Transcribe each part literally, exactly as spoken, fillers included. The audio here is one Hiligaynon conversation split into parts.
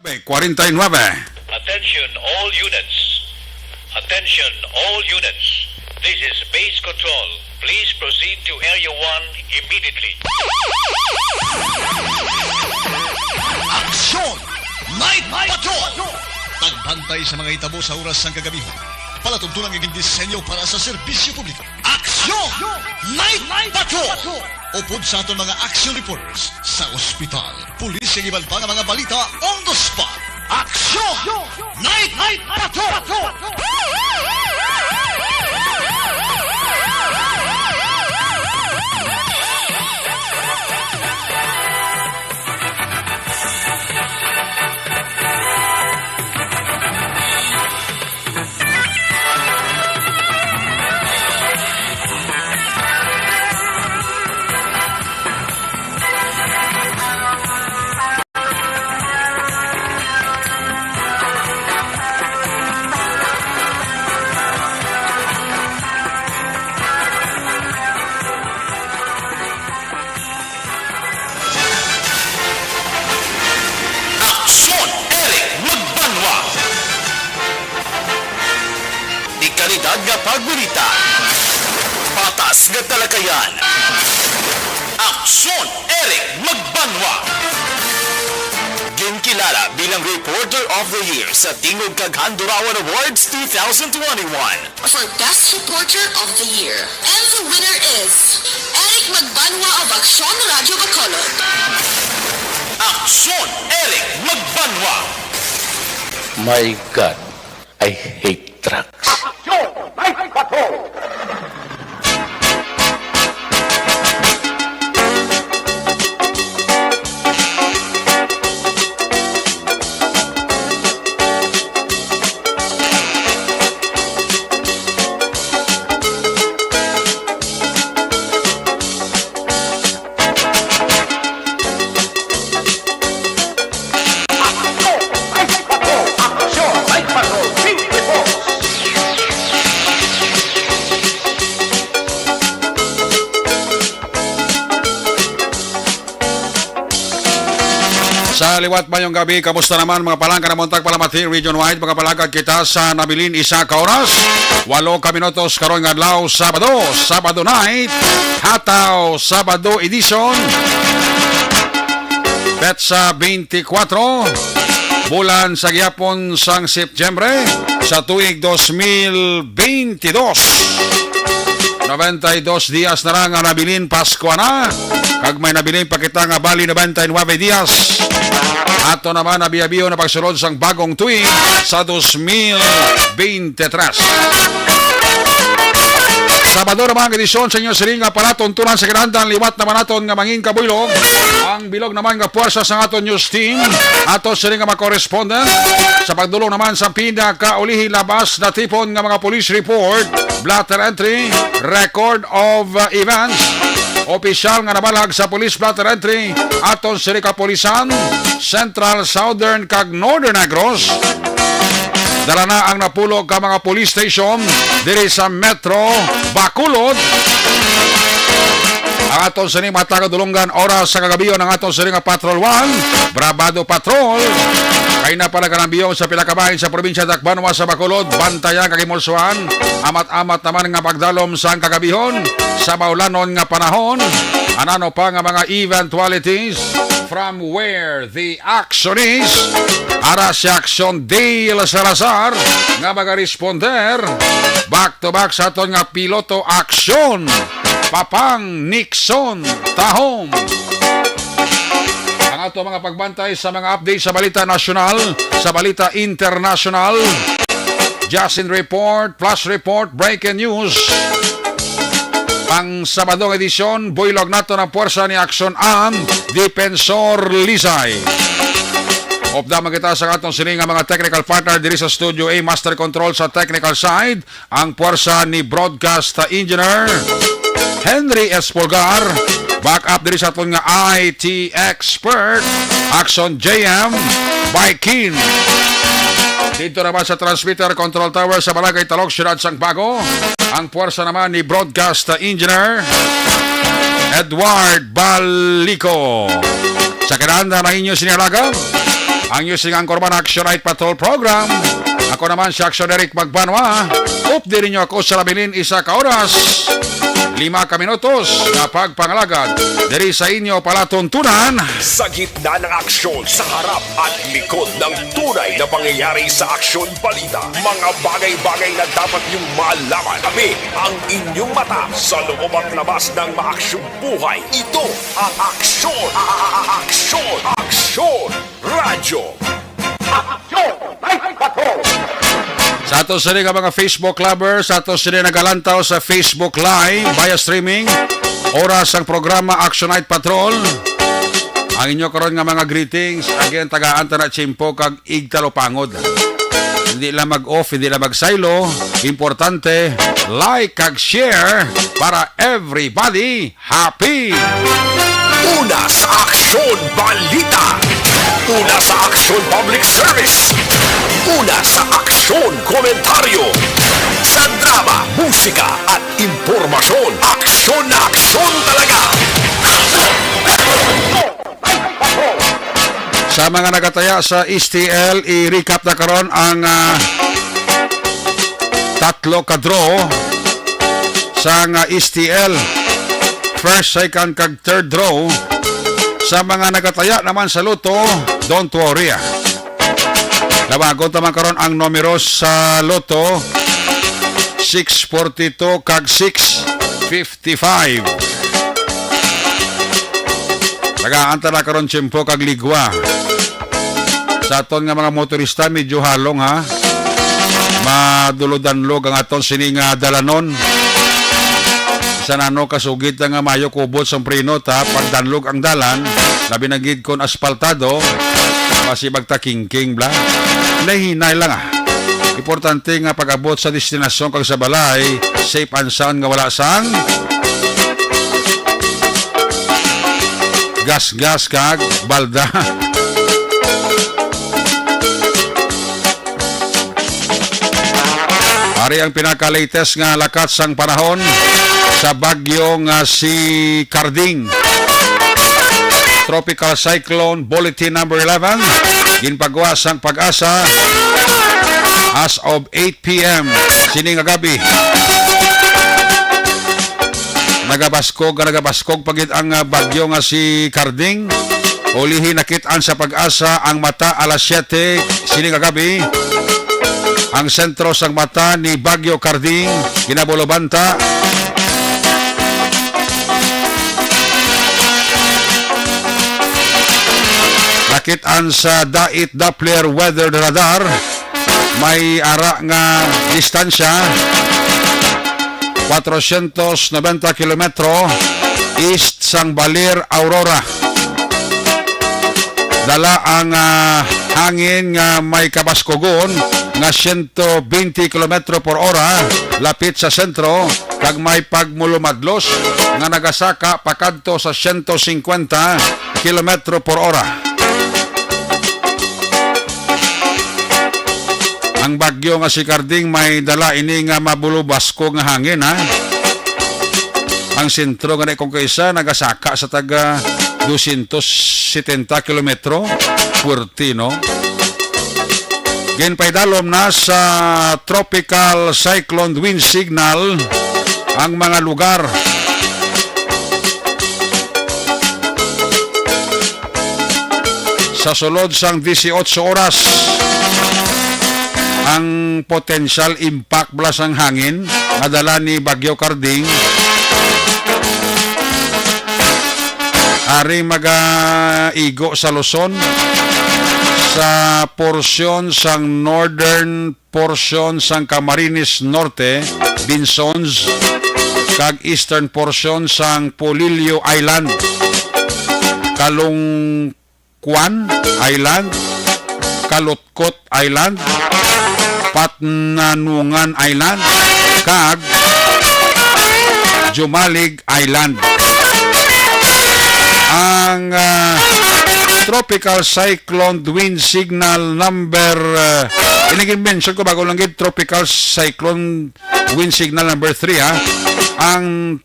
Kwarenta y nuebe. Attention all units. Attention all units. This is base control. Please proceed to Area one immediately. Aksyon! Night Patrol! Pagbantay sa mga hitabo sa oras sang kagabihon. Palatuntunan nga gindisenyo para sa serbisyo publiko. Aksyon! Night Patrol! Upod sa aton mga action reporters sa ospital, pulis, kag iban pa nga mga balita on the spot. Aksyon! Night Patrol! Aksyon, Eric Magbanwa. Dekalidad nga pagbalita. Patas nga talakayan. Aksyon, Eric Magbanwa. Ginkilala bilang Reporter of the Year sa Tingog kag Handurawan Awards two thousand twenty-one. For Best Reporter of the Year. And the winner is Eric Magbanwa of Aksyon Radio Bacolod. Aksyon, Eric Magbanwa. My God, I hate trucks. Aksyon, Night Patrol! Sa liwat, mayong gabi. Kamusta naman, mga palangga, na buntag, palamati region-wide? Makapalagad kita sa nabilin isa ka oras, walo ka minutos karon nga adlaw, Sabado, Sabado night, Hataw Sabado edition. Petsa twenty-four, bulan sa gihapon sang Setyembre sa tuig dos mil twenty-two. Noventa y dos dias na lang ang nabilin Pasko na, kag may nabilin pa kita nga bali noventa y nueve dias. Ato naman nabiyabiyo na pagsulod sang bagong tuig sa dos mil twenty-three. Sabado naman ang edisyon sa inyo siring nga palatuntunan sa kinahanglan. Liwat naman naton nga mangin kabuylog ang bilog naman nga puwersa sang aton news team, ato siring nga mga correspondent, sa pagdulong naman sa pinakaulihi labas natipon nga mga police report, blotter entry, record of, uh, events, opisyal nga nabalag sa police blotter entry, aton siring kapulisan, Central, Southern, kag Northern Negros. Dala na ang napulo ka mga police station diri sa Metro Bacolod. Ang aton sini mga taga-Dulongan, oras sa kagabion ang aton sini nga Patrol One, Bravado Patrol. Kay na pala kanang biyong sa pila ka bahin sa probinsya Dakbanwa sa Bacolod, bantayan kag himulsuhan. Amat-amat naman nga pagdalom sang kagabihon sa maulanon nga panahon. Anano pa nga mga eventualities from where the action is. Ara si Aksyon Dale Salazar nga magaresponder back to back sa aton nga piloto aksyon, Papang Nixon Tahom. Ang ato mga pagbantay sa mga update sa balita nasyonal, sa balita internasyonal, Justin Report, Flash Report, Breaking News. Pang Sabadong edisyon, buylog nato ang puwersa ni Aksyon An, Defensor Lisay. Upda man kita sa atong sini nga mga technical partner diri sa Studio A, Master Control sa technical side, ang puwersa ni Broadcast Engineer Henry Espolgar. Back up diri sa aton nga I T expert, Action J M Baikin. Dito naman sa transmitter control tower sa Barangay Talog, Siyudad sang Bago, ang puwersa naman ni Broadcast Engineer Edward Balico. Sa kinahanglan ang inyo sini nga alagad, Ang inyo sing anchorman, Action Night Patrol Program. Ako naman si Action Eric Magbanwa. Updi ninyo ako sa labilin isa ka oras, lima ka minutos nga pagpangalagad diri sa inyo palatuntunan. Sa gitna ng aksyon, sa harap at likod ng tunay na pangyayari sa aksyon balita, mga bagay-bagay na dapat niyong malaman. Tabi ang inyong mata sa loob at labas ng maaksyong buhay. Ito ang aksyon, a- a- a- aksyon, aksyon, radyo. Aksyon, Night Patrol. Sa ato sini nga mga Facebook lovers, sa ato sini nagalantaw sa Facebook Live via streaming, oras ang programa Action Night Patrol. Ang inyo karon nga mga greetings, again, tagaan ta na tiyempo kag igtalupangod. Hindi lang mag-off, hindi lang magsaylo. Importante, like kag share para everybody happy. Una sa aksyon, balita. Una sa aksyon, public service. Una sa aksyon, komentaryo. Sa drama, musika, at impormasyon, aksyon na aksyon talaga. Sa mga nagataya sa S T L, i-recap na karon ang, ah, tatlo ka draw sa nga S T L. First, second, kag third draw. Sa mga nagataya naman sa Lotto, don't worry, ah. Labagon ta man karon ang numero sa Lotto, six forty-two kag six fifty-five. Tagaan ta na karon tiyempo kag ligwa. Sa aton nga mga motorista, medyo halong, ha. Madulo-danlog ang aton sini nga dalanon. Sa nano kasugid na nga mayo kubot sang preno ta, pagdanlog ang dalan, labi na gid kon aspaltado, basi magtakingking bla. Hinay-hinay lang, ah. Importante nga pag-abot sa destinasyon kag sa balay, safe and sound nga wala sang gas-gas kag balda. Ari ang pinaka-latest nga lakat sang panahon sa bagyo nga si Carding. Tropical Cyclone Bulletin Number eleven, ginpagawa sang PAGASA as of eight p m sini nga gabi. Nagabaskog nga nagabaskog pa gid ang, ah, bagyo nga si Carding. Ulihi nakit-an sa PAGASA ang mata alas siyete sini nga gabi. Ang sentro sang mata ni Bagyo Carding, Kinabolobanta. Nakit-an sa Dait Doppler Weather Radar, may ara nga distansya, kwatrocientos noventa kilometro east sang Baler, Aurora. Dala ang, ah, hangin nga may kabaskugon nga siyento bente kilometro por ora lapit sa sentro, kag may pagmulumadlos nga nagasaka pakadto sa siyento singkwenta kilometro por ora. Ang bagyo nga si Carding may dala ini nga mabulubasko nga hangin, ha. Ang sentro gani kung kaisa nagasaka sa taga dosyentos setenta kilometro. Puwerte, no? Ginpaidalom na sa Tropical Cyclone Wind Signal ang mga lugar. Sa sulod sang disiotso oras, ang potensyal impact bala sang hangin nga dala ni Bagyo Carding ari magaigo sa Luzon, sa porsyon sang northern porsyon sang Camarines Norte, Binzons, kag eastern porsyon sang Polillo Island, Caloocan Island, Calotcot Island, Patnanungan Island, kag Jumalig Island. Ang, ah, Tropical Cyclone Wind Signal number, ah, ini gin-mention ko bago lang gid, Tropical Cyclone Wind Signal number three, ha. Ang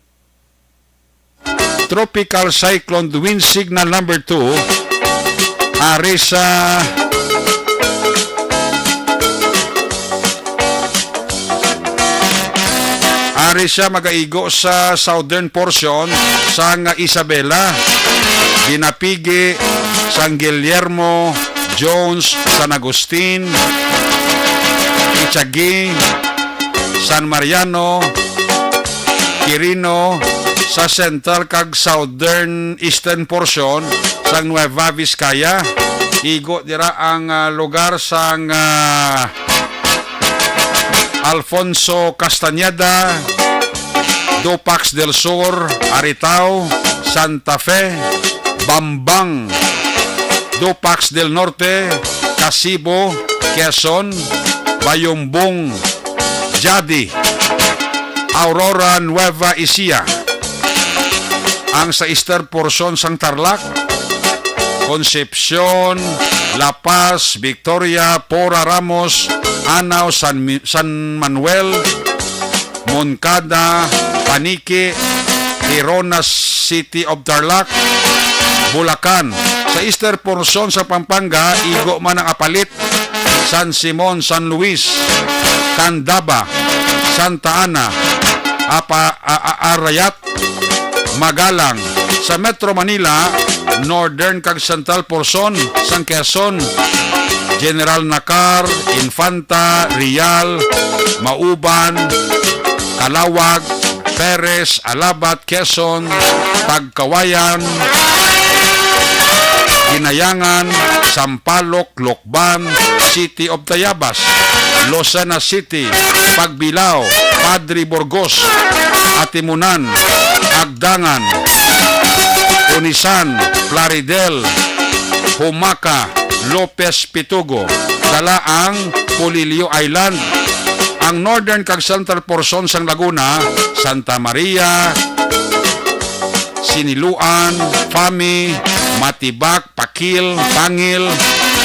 Tropical Cyclone Wind Signal number two, ari sa Ari siya magaigo sa southern portion sang Isabela, Dinapigue, San Guillermo, Jones, San Agustin, Ichagi, San Mariano, Quirino, sa central kag southern eastern portion sang Nueva Vizcaya. Igo dira ang, ah, lugar sang, ah, Alfonso Castañeda, Dupax del Sur, Aritao, Santa Fe, Bambang, Dupax del Norte, Casibo, Quezon, Bayumbong, Jadi, Aurora, Nueva Ecija. Ang sa eastern portion sang Tarlac, Concepcion, La Paz, Victoria, Pora, Ramos, Anao, San Mi-, San Manuel, Moncada, Panique, Gerona, City of Tarlac, Bulacan. Sa eastern portion sa Pampanga, igo man ang Apalit, San Simon, San Luis, Candaba, Santa Ana, Apa-, A-, A-, Arayat, Magalang. Sa Metro Manila, northern kag central portion sang Quezon, General Nakar, Infanta, Real, Mauban, Calauag, Perez, Alabat, Quezon, Tagkawayan, Ginayangan, Sampaloc, Locban, City of Tayabas, Lucena City, Pagbilao, Padre Burgos, Atimunan, Agdangan, Onisan, Plaridel, Jumaca, Lopez Pitugo, dala ang Polillo Island. Ang northern kag central portion sang Laguna, Santa Maria, Siniluan, Fami, Matibak, Pakil, Pangil,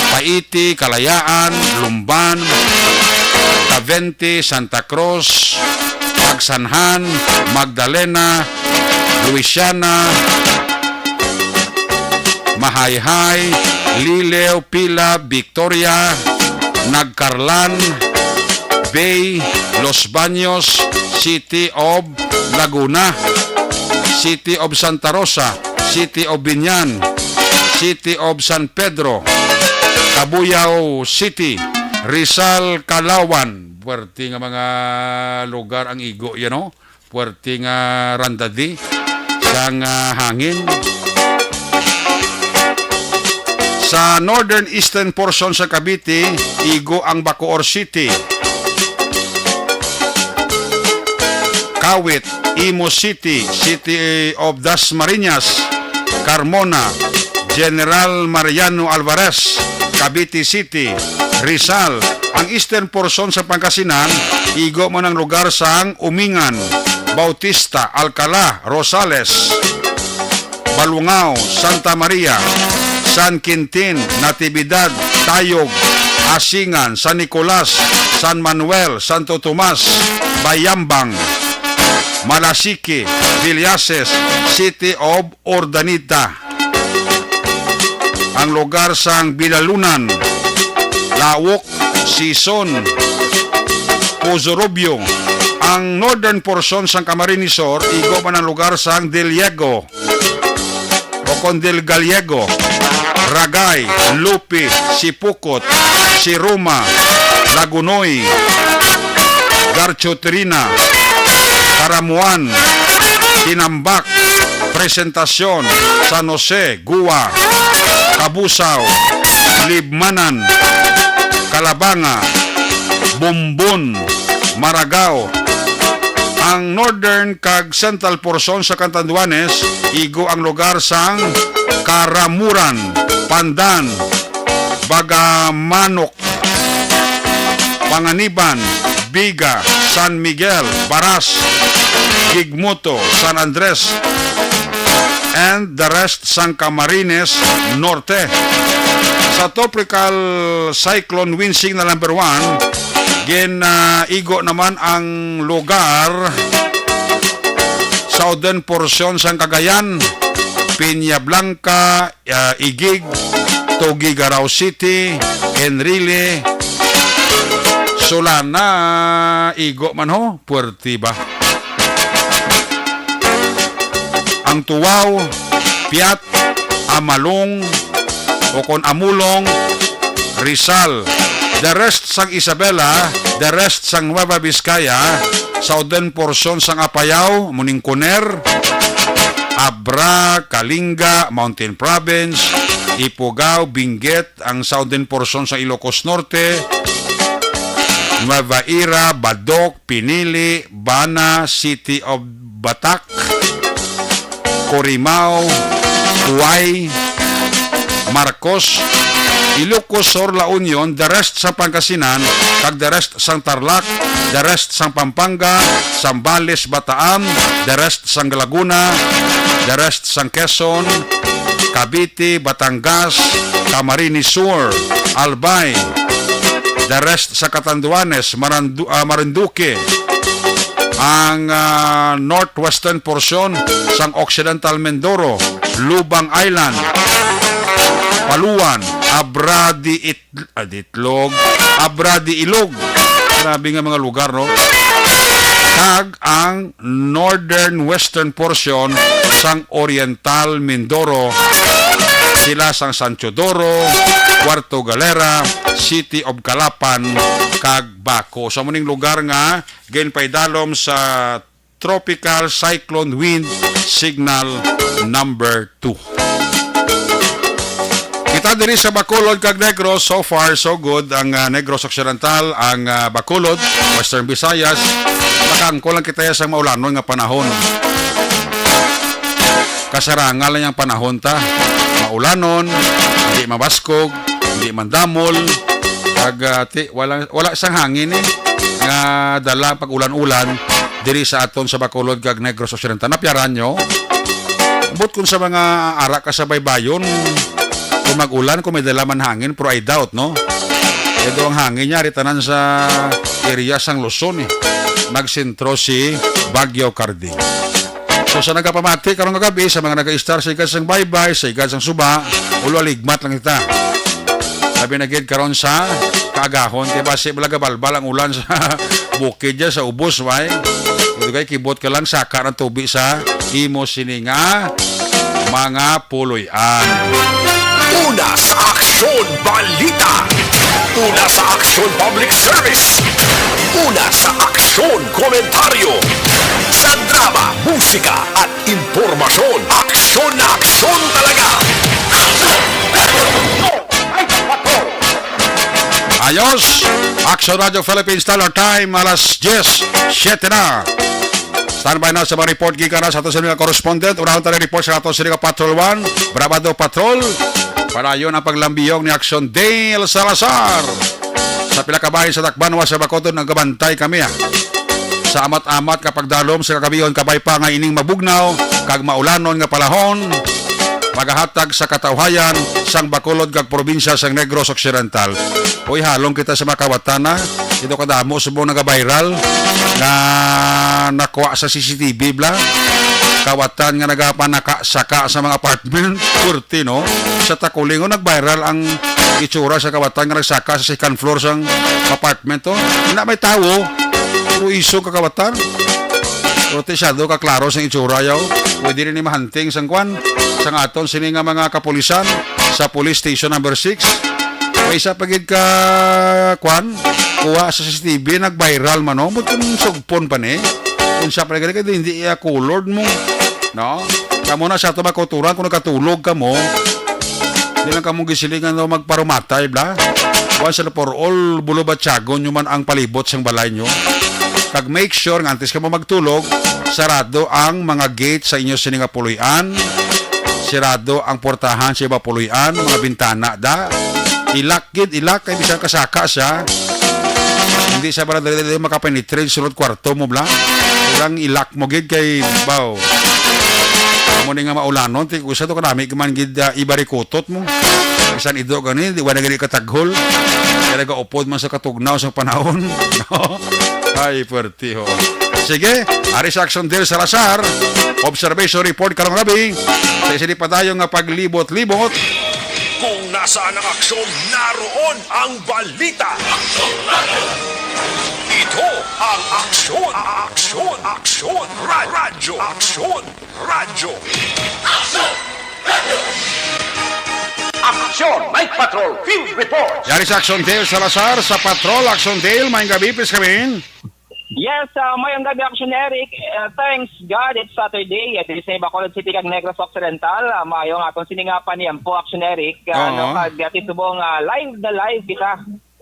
Paiti, Kalayaan, Lumban, Cavite, Santa Cruz, Pagsanhan, Magdalena, Luisiana, Mahayhay, Lileo, Pila, Victoria, Nagcarlan, Bay, Los Baños, City of Laguna, City of Santa Rosa, City of Biñan, City of San Pedro, Cabuyao City, Rizal, Calauan. Puwerte nga mga lugar ang igo yan, no? Puwerte nga randadi sang, ah, hangin. Sa northern eastern portion sa Cavite, igo ang Bacoor City, Kawit, Imus City, City of Dasmariñas, Carmona, General Mariano Alvarez, Cavite City, Rizal. Ang eastern portion sa Pangasinan, igo man ang lugar sang Umingan, Bautista, Alcala, Rosales, Balungao, Santa Maria, San Quintin, Natividad, Tayog, Asingan, San Nicolas, San Manuel, Santo Tomas, Bayambang, Malasiqui, Villases, City of Urdaneta, ang lugar sang Bilalunan, Laoc, Sison, Pozo Rubio. Ang northern portion sang Camarines Sur, igo man ang lugar sang Diliego, o kon Del Gallego, Ragay, Lupi, Sipocot, Siruma, Lagunoy, Garchotrina, Caramuan, Tinambac, Presentacion, San Jose, Guva, Cabusao, Libmanan, Calabanga, Bombon, Maragao. Ang northern kag central portion sa Catanduanes, igo ang lugar sang Caramuran, Pandan, Bagamanok, Panganiban, Viga, San Miguel, Baras, Guigmuto, San Andres, and the rest sang Camarines Norte. Sa Tropical Cyclone Winsing na number one, gin, ah, igo naman ang lugar, southern portion sang Cagayan, Peña Blanca, ah, Igig, Tuguegarao City, Enrile, Solana, igo man ho, puwerte ba? Tuwao, Piat, Amalong, o kon Amulong, Rizal. The rest sang Isabela, the rest sang Nueva Vizcaya, southern portion sang Apayao, muning Kuner, Abra, Kalinga, Mountain Province, Ifugao, Benguet, ang southern portion sa Ilocos Norte, Nueva Ecija, Badoc, Pinili, Bana, City of Batac, Corimao, Uay, Marcos, Ilocos Sur, La Union, the rest sa Pangasinan, kag the rest sang Tarlac, the rest sang Pampanga, Zambales, Bataan, the rest sang Laguna, the rest sang Quezon, Cavite, Batangas, Camarines Sur, Albay, the rest sa Catanduanes, Marandu-, ah, Marinduque, ang, ah, northwestern portion sang Occidental Mindoro, Lubang Island, Paluan, Abra de It-, ah, Ditlog, Abra de Ilog. Grabe nga mga lugar, no? Kag ang northern western portion sang Oriental Mindoro, sila sang San Teodoro, Cuarto Galera, City of Calapan, kag Baco. Sa muning lugar nga ginpaidalom sa Tropical Cyclone Wind Signal number two. Kita diri sa Bacolod kag Negros, so far so good ang, ah, Negros Occidental, ang, ah, Bacolod, Western Visayas. Makaangkon lang kita sa maulanon nga panahon. Kasarangan lang ang panahon ta. Maulanon, hindi mabaskog, hindi mandamol. Kag, ah, ti, wala, wala sang hangin, eh, nga dala pag ulan-ulan diri sa aton sa Bacolod kag Negros Occidental. Napiaran nyo? Ambot kung sa mga ara ka sa baybayon, kung mag-ulan, kung may dala man hangin, pero I doubt, no? Kaya daw ang hangin niya, ari tanan sa area sang Luzon, eh. Nagsentro si Baguio Carding. So, sa nagapamati karong kagabi, sa mga nag-istar sa igad sang baybay, sa igad sang suba, ulo aligmat lang kita. Sabi na gid karon sa kaagahon, kay basi bala gabalbal ang ulan sa bukid dyan, sa ubos, way. Kung kay kibot ka lang, saka ng tubi sa imo sini nga mga puloy-an. Una sa Aksyon Balita. Una sa Aksyon Public Service. Una sa Aksyon Komentaryo. Sa drama, musika, at impormasyon. Aksyon na aksyon talaga. Ayos! Action Radio Philippines Standard Time, alas diyes, siyete na. Standby na sa mga report gikan na sa ato sa mga correspondent. Unahon tayo report sa ato sa Patrol one, Bravado Patrol. Padayon ang paglambiyong ni Action Dale Salazar. Sa pila ka bahin sa Tacbanwa sa Bacolod, nagabantay kami, ah. Sa amat-amat nga pagdalom sa kagabihon, kabay pa nga ining mabugnaw kag maulanon nga palahon, magahatag sa katawhayan sang Bacolod kag probinsya sang Negros Occidental. Uy, halong kita sa mga kawatan, ha. Ito kadamo subong nagaviral nga nakuha sa C C T V, bla. Kawatan nga nagapanaka-saka sa mga apartment. Kurti, no? Sa Taculingo, nagviral ang itsura sa kawatan nga nagsaka sa second floor sang apartment, oh. Hindi na may tawo. Pero isog ka kawatan. Pero ti siya do ka klaro sang itsura, yaw. Pwede rin ni mahanting sang kwan, sang aton sini nga mga kapulisan sa police station number six. May isa pa gid ka, kwan, kuha sa C C T V, nag-viral man, no? But kung sugpon pa ni, kung siya pa gid, hindi iya colored mo, no? Kamo na sa ato makuturan kung nakatulog ka mo, di lang kamo gisilingan daw magparumatay, bla. Once and for all, bulubatyagon nyo man ang palibot sang balay nyo. Kag make sure nga antes ka mo magtulog, sarado ang mga gate sa inyo sini nga puloy-an, sirado ang portahan sa iba puloy-an, mga bintana da. Ilak gid, ilak kay bisan kasaka siya. Hindi siya para dali-dali makapenetrate sulod kwarto mo, bla. Ilang ilak mo gid kay, baw. Amo ni nga maulanon, ti usa to kanami man gid, ah, ibarikutot mo. Bisan ido gani, di wala gani kataghol. Kaya nagaupod man sa katugnaw sa panahon. No? Ay, puwerte, ho. Sige, ari sa Action Del Salazar. Observation report karong gabi. Sa isa di pa tayo nga paglibot-libot. Kung nasaan ang aksyon, naroon ang balita. Ito ang Aksyon, Aksyon, Aksyon, Ra- Radyo, Aksyon, Radyo. Aksyon! Aksyon! Night Patrol Field Report! Yari sa Aksyon Dale Salazar sa Patrol. Aksyon Dale, may gabi, please come in. Yes, uh, may ang gabi, Aksyon Eric. Uh, thanks God, it's Saturday. At sa Bacolod City kag Negros Occidental, uh, mayo nga aton sini nga paniyampo, Aksyon Eric. Uh, Oo. Ano, kag, uh, subong, uh, live na live kita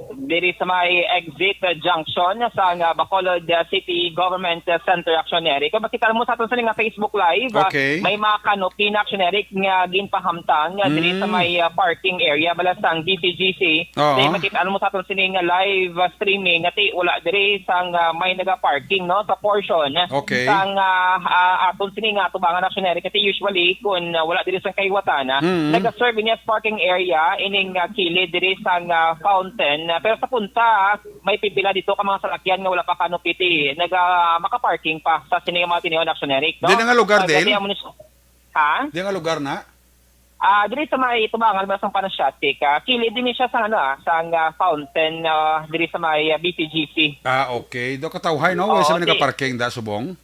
diri sa may exit, uh, junction sa nga Bacolod, uh, City Government, uh, Center, Aksyon Eric. Kung makita mo sa aton sini nga Facebook Live, uh, Okay. may mga canopy na, Aksyon Eric, nga ginpahamtang, uh, diri sa Mm. may, uh, parking area, bala sang D P G C. Oo. Di makita mo sa aton sini nga live, uh, streaming, nga ti wala diri sang, uh, may naga-parking, no, sa portion Okay. sang, uh, uh, aton sini nga tubangan, Aksyon Eric. Kay usually, kung, uh, wala diri sang kahiwatan, uh, Mm. naga-serve niya parking area ining, ah, kilid diri sang, ah, fountain. Ah, pero sa punta, ah, may pipila dito ka mga salakyan nga wala pa kanupiti. Naga, makaparking pa sa sini nga mga tinion, Aksyon Eric, no? Di na nga lugar, Ah, Dale? Dali ang munis-, ha? Di nga lugar na? Ah, diri sa may tubangan ba sang Panasiatic, ah, kilid din siya sa, ano, ah, sang, ah, fountain, ah, diri sa may, ah, B P G C. Ah, okay. Do katawhay, no? Way Oo, sa may di- nagaparking da, subong?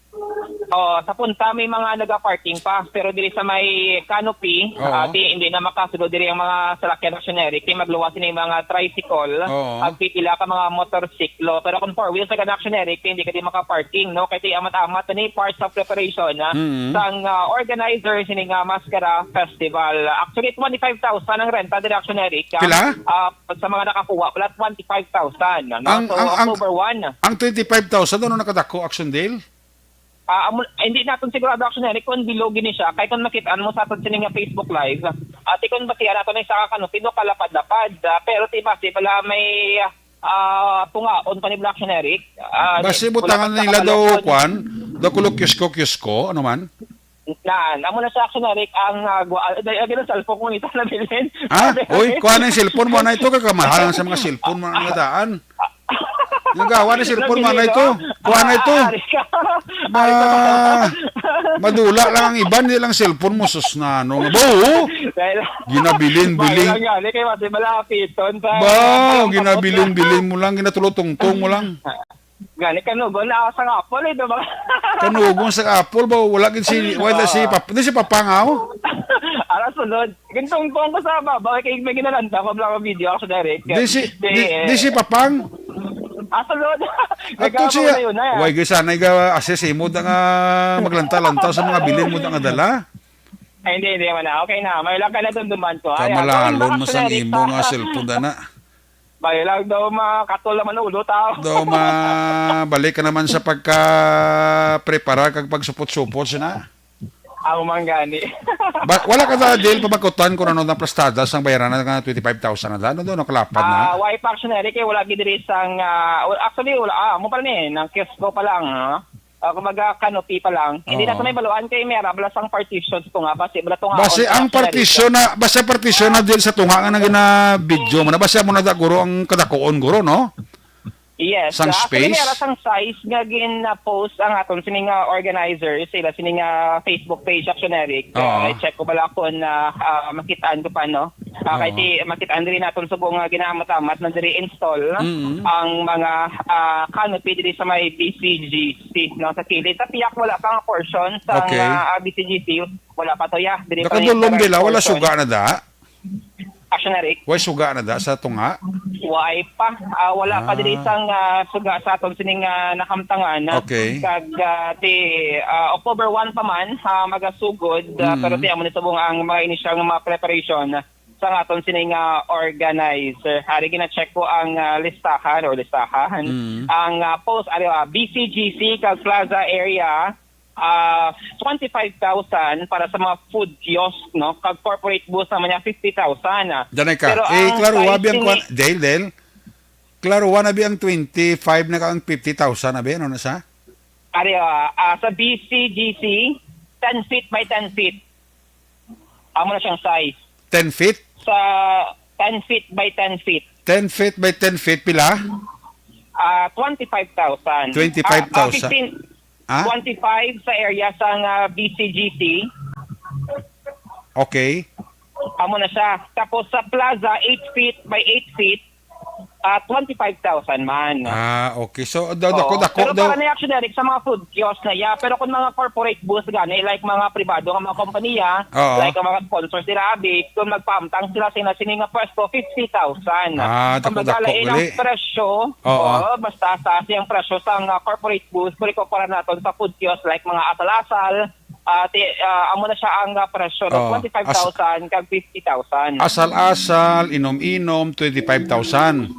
Oh, sa punta may mga naga-parking pa, pero diri sa may canopy, Oo. ah, ti, hindi na makasulod diri ang mga salakyan, Aksyon Eric, ti magluwas ni mga tricycle, Oo. ag pipila ka mga motorsiklo. Pero kung four wheels ka na, Aksyon Eric, ti hindi ka di makaparking, no? Kay ti amat-amat ni parts of preparation, ah, Mm. sang, ah, organizer sini nga Maskara Festival. Actually, twenty-five thousand ang renta diri, Aksyon Eric, ah, Pila? ah, sa mga nakakuha, pala twenty-five thousand, ano? Ang, So, ang, ang, October one. Ang twenty-five thousand, ano nakadako, Aksyon Dale? Ah, amo, hindi naton sigurado, Aksyon Eric, kung bilog gini siya. Kay kung makita mo sa aton sini nga Facebook Live, ati kung basihan nato na isa ka, ano, pino kalapad-lapad. Ah, pero ti basi pala may, ah, tungaon pa ni Black, Aksyon Eric. Ah, Basi di, butangan wala pa nila sa daw, kalapad. Kwan, daw kulo kiosko-kiosko, ano man? Na, amo na sa, Aksyon Eric, ang, ah, gwa-, ah, dahil ang cellphone ko nito nabilin. Ha? Sabi Oy, ko, kuha na yung cellphone mo na ito, kay kamahalan sa mga cellphone mo na nga daan. Yung gawa na cellphone mo na ito. Nabilin, no? Kuha na ito. Ah, ari ka. Ba, Ari ka. Madula lang ang iban, di lang cellphone mo, sus na, ano. Ba, oh? Dahil Ginabilin-bilin. Bahala nga, di kayo kasi malapiton pa. Ba, Ang ginabilin-bilin mo lang, ginatulotungtong mo lang. Gani, kanugon na sa apple, eh, diba? Kanugon sa apple ba? Wala gid si, wala si Oo. Pap-, di si Papa nga, oh. Ara, sunod. Gintungtong ko sa baba, kay may ginalanta ko, vlog video ako sa direct. Di si, Di, di, eh. di si Papang? Ah, sunod. Ato Nagkakaroon siya. na yun, ah. Way, gid sana iga assist imo da nga maglanta-lanta sa mga bilin mo da nga dala. Ay, hindi, hindi man na. Okay na. May lang ka na dunduman ko. Ay, Kamalalon ako, mo sang Action Eric, imo nga ah. cellphone, dana. May lang daw makatol naman ulo, tao. Daw mabalik ka naman sa pagka-prepara kag pagsupot-supot, sina? Ako man gani. Ba, wala ka na, Dale, pabakutan kung ano ang plastada sang bayaran na nga twenty-five thousand na da? Ano daw, nakalapad na? Ah, why pa, Action Eric, eh, wala gid diri sang, ah, well, actually, wala, ah, mo pa rin eh, nang Quezco pa lang, no? Ah, kumbaga, canopy pa lang. Hindi na Oo. sa may baluan kay may ara, bala sang partitions ko nga, basi, bala to nga, Basi on ang sa partition na, basi ang partition na din sa tunga nga nang gina-video mo na, basi amo na da, guro, ang kadakuon, guro, no? Yes. Sang Ah, actually, space? may ara sang size nga gin-post ang aton sini nga organizer, sila sini nga Facebook page, Action Eric. Oo. Ah, i-check ko bala kung, ah, ah, makitaan ko pa, no? Ah, kay Oo. ti, makitaan diri naton subong nga ginamat-amat na diri install Mm. ang mga, ah, canopy diri sa may B C G C, no, sa kilid. Sa piyak, wala pa nga portion sa Okay. nga, ah, B C G C. Wala pa to, ya. Diri pa Nakadulom yung dila, wala portion. suga na da? Action na, Rick. Way suga na da sa tunga? Way pa. Ah, wala pa Ah. diri sang, ah, suga sa aton sining, ah, nakamtangan. Okay. Kag, ah, ti, ah, October one pa man, ah, magasugod, ah, Mm. pero ti amo ni subong ang mga inisyal nga mga preparation sa aton sini nga organizer. Ari gina-check ko ang, ah, listahan or listahan. Mm. Ang, ah, post, ari, ah, B C G C kag Plaza area, ah, twenty-five thousand para sa mga food kiosk, no? Kag corporate booths naman niya, fifty thousand, ah. Danay ka. Pero Eh, ang klaro, size wabi ang sini kwan-, Dale, Dale. Klaro, wa na bi ang twenty-five na ka ang fifty thousand, abi? Ano na sa? Ari, ah, ah, sa B C G C, ten feet by ten feet. Amo na siyang size. Ten feet? Sa ten feet by ten feet. Ten feet by ten feet, pila? Ah, twenty-five thousand. Twenty-five thousand. Ah, ah, fifteen, Ah? twenty-five sa area sa nga B C G C. Okay. Amo na siya. Tapos sa plaza, eight feet by eight feet. Ah, twenty-five thousand man. Ah, okay. So, da-, Oo. dako-dako Pero daw. Para na, actually, Eric, sa mga food kiosk na, yeah. Pero kung mga corporate booths gani, like mga pribado nga mga kompanya, Oo. like ang mga sponsors nila, abi, kung magpaamtang sila sina sini nga pwesto, fifty thousand. Ah, Kung dako-dako magdala ilang uli. presyo, Oo. oo, basta sa siyang presyo sa nga corporate booth, kung ikumpara naton sa food kiosk, like mga asal-asal, ah, ti-, ah, amo na siya ang, ah, presyo, no? Oo. As-, Twenty-five thousand kag fifty thousand. Asal-asal, inom-inom, twenty-five thousand.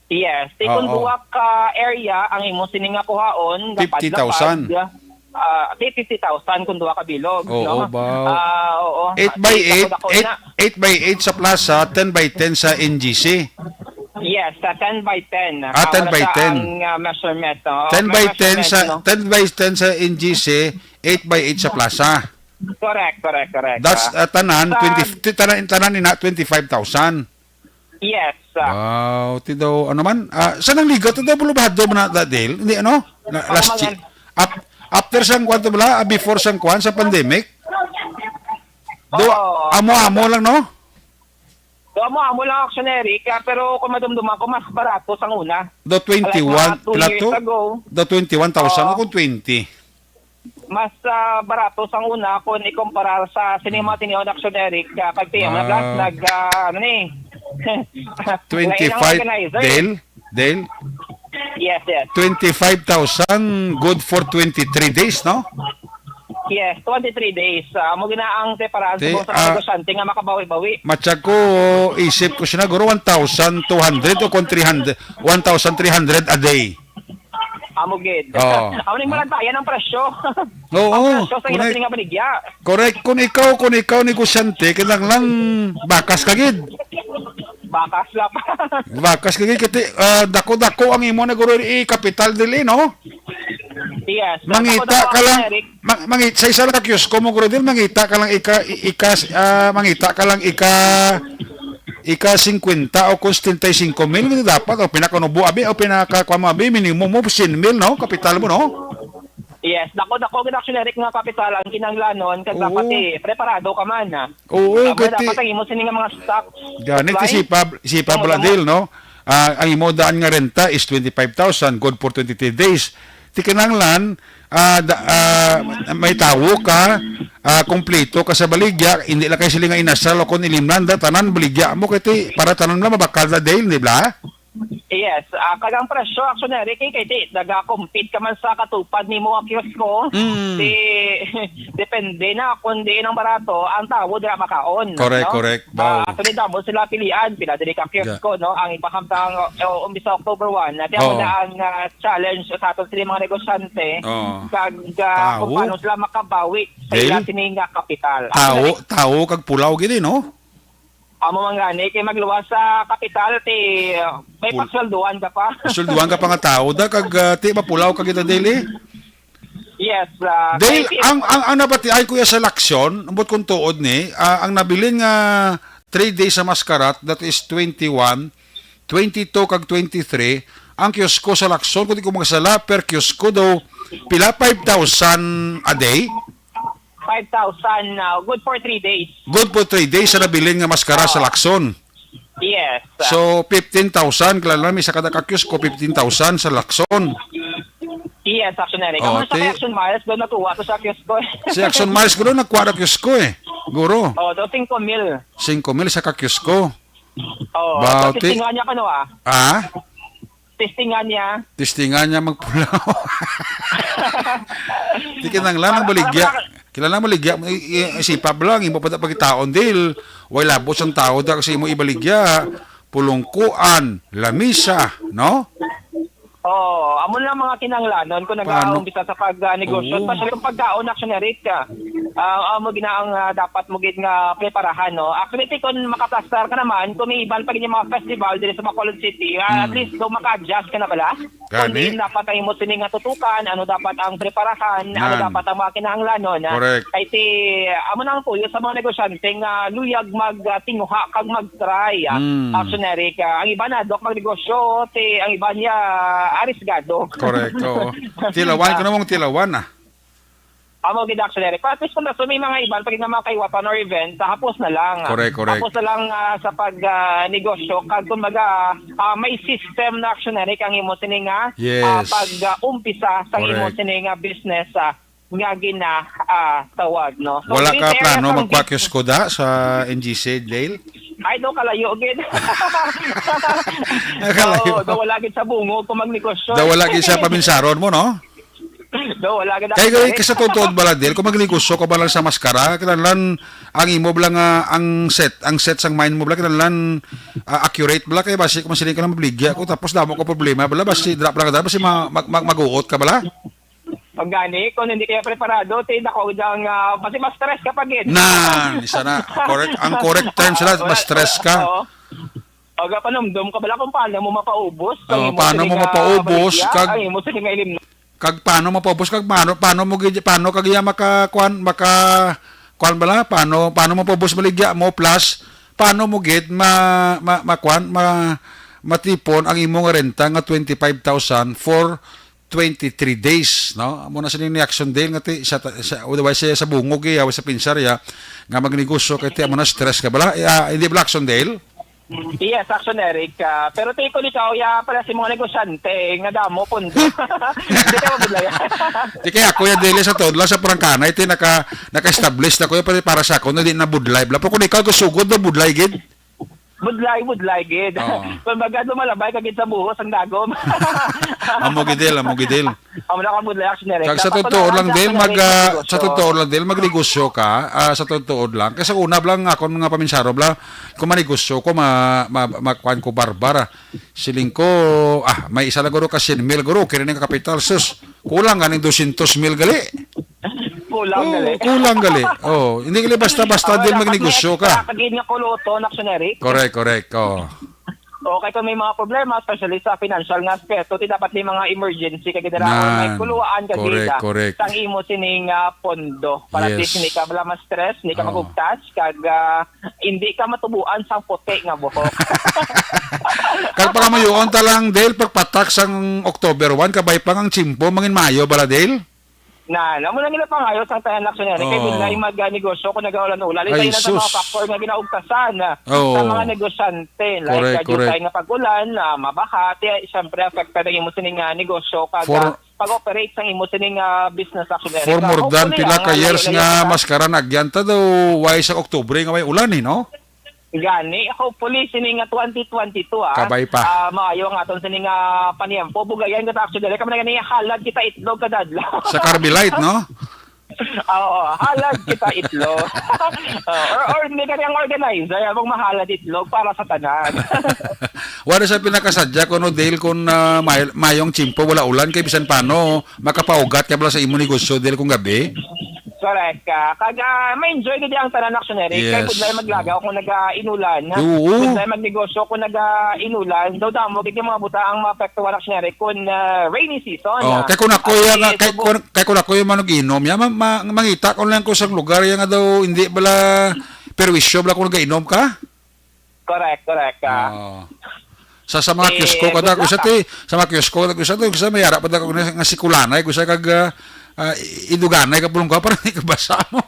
Yes, ti kung Oo. duha ka area ang imo sini nga kuhaon, dapat, Fifty thousand. dapat, ah, ti fifty thousand kung duha ka bilog, Oo, no? ba? Ah, oo. Eight by Di eight, dako-dako eight, na. eight by eight sa plaza, ten by ten sa N G C. Yes, sa ten by ten. Ah, Ah, ten wala by siya ten. ang, ah, measurement, no? Ten May by ten measurement, sa, no? ten by ten sa N G C, eight by eight sa plaza. Correct, correct, correct. That's, Ah, uh, tanan, sa twenty, ti-, tanan, tanan ina, twenty-five thousand. Yes, ah. Wow, ti daw, ano man? Ah, sa nang ligat, ti daw bulubado man na, Dale? Hindi, ano? Na, last Pamamangan. year. Ap-, after sang kwan to bala, ah, before sang kwan, sa pandemic? Do, Oo. amo-amo lang, no? Do, amo-amo lang, actually, Eric, ah, pero kung madumduman ko, mas barato sang una. Do Like, mga twenty-one, two pila years to? ago. Do twenty-one thousand Oo. o kung twenty? Mas, ah, barato sang una kung ikumparar sa sini mga tinion, actually, Eric, ah, kag T M na Plus, Ah. nag, ah, ano ni? Twenty-five, Lain ang organizer, eh. Del? Del? Yes, yes. Twenty-five thousand, good for twenty-three days, no? Yes, twenty-three days. Ah, amo gina ang preparan sa Ti-, mga ah, negosyante nga makabawi-bawi. Matyag ko, isip ko siya na, guro, one thousand two hundred o kung three hundred, one thousand three hundred a day. Amo gid. Oo. Amo ning malantayan ang presyo. Oo, Ang presyo sa correct. Ginatiling nga baligya. Correct. Kung ikaw, kung ikaw negosyante, kinahanglan bakas ka gid. Bakas la pa. Bakas ka gid, kati, ah, dako-dako ang imo na guro i kapital dili, no? Yes. Mangita Dako-dako ka ang lang, Eric. ma-, mangit-, sa isa lang ka kiosko mo, guro, dili, mangita ka lang ika, i-, ika, ah, mangita ka lang ika, ika singkwenta o kung setenta y cinco mil, dapat, o pinakanubo, abi, o pinaka, kuwan mo, abi, minimum mo, cien mil, no? Kapital mo, no? Yes, dako-dako gid, actually, Eric, nga kapital ang kinahanglanon, kag Oo. dapat, eh, preparado ka man, ah. Oo, Tama, kay ti-, dapat ang imo sini nga mga stocks, Gani, ti supply. sipa, sipa Tama, bala tama. deal, no? Ah, ang imo daan nga renta is twenty-five thousand, good for twenty-three days. Ti kinahanglan, ah, da-, ah, may tawo ka, ah, kompleto ka sa baligya, hindi lang kay sila nga inasal o kung ilimnan, da, tanan baligya mo, kay ti, para tanan lang mabakal na deal, di ba? Yes, ah, kag ang presyo, actually, Eric, eh, kay ti, nagakompete ka man sa katupad nimo nga kiosko. Mm. Di, depende na kung diin ang barato, ang tawo dira makaon, Correct, no? correct. Ah, Wow. Actually, damo sila pilian, pila diri ka kiosko, Yeah. no? Ang iba kamtang, uh, umpisa October one, ati amo Oo. na ang, ah, challenge sa aton sila mga negosyante, Oo. kag, ah, Tawo? kung paano sila makabawi sa Dahil ila sini nga kapital. Tawo, Actually, tawo kag pulaw gid, eh, no? Amo man gani, kay magluwas sa kapital, ti, uh, may Pul- pasweldoan ka pa. Pasweldoan ka pa nga tao, da, kag, ah, ti, mapulaw ka kita, Dale, eh. Yes, ah, Dale, kay ang, ang, ang nabatian ko ya sa Lacson, ambot kung tuod ni, ah, ang nabilin nga three days sa Mascarat, that is twenty-one, twenty-two kag twenty-three, ang kiosko sa Lacson, kung di ko magsala, per kiosko daw, pila, five thousand a day? Five thousand, ah, good for three days. Good for three days sa nabilin nga Mascarat sa Oo. Lacson. Yes. So, fifteen thousand, kilala mi sa kada ka kiosko, fifteen thousand sa Lacson. Yes, actually. Oh, Kamo sa ti- Action Miles, doon nakuha to sa kiosko. Si Action Miles, guro, nagkuha na kiosko, eh. Guro. Oh, do singko mil. Singko mil sa ka kiosko. Oh, Bauti. Testingan niya kano, ah. Ah? Testingan niya. Testingan niya magpulaw. Di kinahanglan ang Para, baligya. para, para. Kinahanglan baligya. I, i, isipab lang, imo pa pagkitaon, dil. Way labot sang tao da kasi imo ibaligya. Pulungkuan, lamisa, no? Oo, amo lang mga kinahanglanon kung Paano? nag-aumpisa sa pag, ah, negosyo. Oo. Especially kung pagkaon, actually, Rick, ah, ah, amo gina ang, ah, dapat mo gid nga preparahan, no? Actually, ti, kung makaplastar ka naman, kung may iban pa gid yung mga festival diri sa Bacolod City, ah, at Mm. least, do maka-adjust ka na bala. Gani. Kundi dapat ang imo sini nga tutukan, ano dapat ang preparahan, ano Nan. dapat ang mga kinahanglanon, ah. Correct. Kay ti, amo na ang tuyo sa mga negosyante nga luyag mag, ah, tinguha kag mag-try, ah. Mm. Actually, Rick, ah, ang iba na, dok, magnegosyo, ti, ang iba niya, arisgado. Correct, oo. Tilawan ko Ah. namang tilawan, ah. Amo gid, Action Eric. At least kung may mga iban, pag nga mga kaiwatan or event, ah, hapos na lang. Correct, correct. Hapos na lang, ah, sa pag, ah, negosyo. Kag kumbaga, ah, may system na, Action Eric, ang imo sini nga, ah, Yes. pag, ah, umpisa sa imo Correct. sini nga business, ah, nga gina, ah, tawag, no? So, Wala this ka area plano sang magpa-kiosko da sa N G C, Dale? Ay, no, kalayo gid. Kalayo. Oo, no, wala gid sa bungog kung magnegosyo. Da wala gid sa paminsaron mo, no? No, wala gid Kay, ako, kay, eh. Sa totoo bala, Del, kung magnegosyo ka bala sa maskara, kinahanglan ang imo bala nga, ang set, ang set sang mind mo bala, kinahanglan, ah, accurate bala, kay basi kung masiling ka lang mabligya ko, tapos damo ko problema bala, basi drop lang ka, basi ma-, mag-, mag-, maguot ka bala. Pag gani, kung hindi kayo preparado, ti, nako, dyan, ah, basi ma-stress ka pa gid. Nan, isa na. Correct, ang correct term sila, Wala, ma-stress wala, ka. oo. Pag panumdum ka bala kung paano mo mapaubos, Oh, ang imo paano sini mo nga mapaubos, baligya, kag ang imo sini nga ilim- Kag paano mapaubos, kag paano, paano mo gid, paano kag iya maka, kuan, maka, kuan bala, paano, paano mapaubos maligya mo, plus paano mo gid ma, ma, ma, kuan, ma, matipon ang imo nga renta nga twenty-five thousand for twenty-three days, no? Amo na sini ni Action Dale nga ti, sa, sa, otherwise siya sa bungog, eh, sa pinsar, ya, nga magnegosyo kay ti, amo na stress ka bala. Eh, ah, hindi bala, Action Dale? Yes, Action Eric. Ah, pero ti, kung ikaw, ya, para sa mga negosyante, nga damo, pundo. Hindi ka mabudlay. Di kaya, Kuya Dele, sa tuod lang sa prangkanay, ti, naka, naka-establish na, Kuya, para, para sa ako, na di na budlay. Bala, pero kung ikaw, kasugod na budlay, gid. Budlay, budlay, gid. Oo. Kung baga, lumalabay ka gid sa buhos, ang dagom. Amo gid, Del, amo gid, Del. Amo na ka budlay, Action Eric. Kag sa Dapat totoo pala lang, sa Del, Action mag, Eric, ah, sa negosyo. totoo lang, Del, magnegosyo ka, ah, sa totoo lang. Kay sa una lang, akon mga paminsaro bala, kung manegosyo ko, ma, ma, ma, kuan ko, barbar, ah. Siling ko, ah, may isa lang guro ka cien mil guro, kini nga kapital, sus, kulang ganing dosyentos mil gali. Kulang Oo, gali. kulang gali. Oh, hindi gali basta-basta Amo din lang, magnegosyo pag may ka. extra ka gid nga kuluton, Action Eric. Correct, correct. Oh. Okay, kung may mga problema, especially sa financial nga aspeto, ti dapat may mga emergency ka gid ra, or may Nan. kuluwaan ka Correct, gid, ah, correct. sang imo sining, ah, pondo. Para at least Yes. hindi ka bala ma-stress, hindi ka Oo. magugtas, kag, ah, hindi ka matubuan sang puti nga buhok. Kag pangamayoon ta lang, Dale, pagpatak sang October one, kabay pa nga ang tiyempo, mangin maayo bala, Dale? Na, amo lang gid ang pangayo sang tanan, Action Eric. Kay Oo. Bigla yung mag, ah, negosyo kung nagaulan-ulan. Ay, Isa yun ang mga sus. factor nga ginaugtasan, ah, Oo. sa mga negosyante. Like, Correct, ah, correct. jutay nga pag-ulan, ah, mabaha. Ti, siyempre, affected ang imo sining, ah, negosyo. Kag, For ah, pag-operate sang imo sining, ah, business, Action Eric. For Ah, more than hopefully pila lang, ka ah, years layo-layo nga ka na. maskara na agyan ta daw, why sa Oktubre nga may ulan, eh, no? Gani, hopefully, sini nga twenty twenty-two, ah. Kabay pa. Ah, maayo ang aton sini nga paniyempo. Bugayan kita, Action Eric. Kami na gani, halad kita itlog kada adlaw. Sa Carmelite, no? Oo, halad kita itlog. Oh, or, or hindi ka niyang organizer, abang mahalad itlog para sa tanan. Wala sa pinakasadya ko, no, Dale, kung, ah, may, mayong tiyempo, wala ulan, kay bisan paano, makapaugat ka bala sa imo negosyo, Dale, kung gabi? Correct ka. Kag, ah, ma-enjoy gid ang tanan, Action Eric. Kay Yes. budlay maglagaw kung naga-inulan. Oo. Budlay magnegosyo kung naga-inulan. Daw damo gid yung mga butang maapektuhan, Action Eric, kung, ah, rainy season, Oh, ah. kay kung ako At yan, least, kay bu- kung, kay kung ako yung manug-inom, ya, ma-, ma-, mangita ko lang ko sa lugar yan nga daw, hindi bala perwisyo bala kung nagainom ka? Correct, correct ka. Oo. Sa, sa mga Eh, kiosko ka good da, luck, kusa ah. ti, sa mga kiosko ka da, kusa ti, kusa may ara pa da, nga, nga sikulanay, kusa kag, ah, ah, iduganay ka pulong ka, para hindi ka basa mo.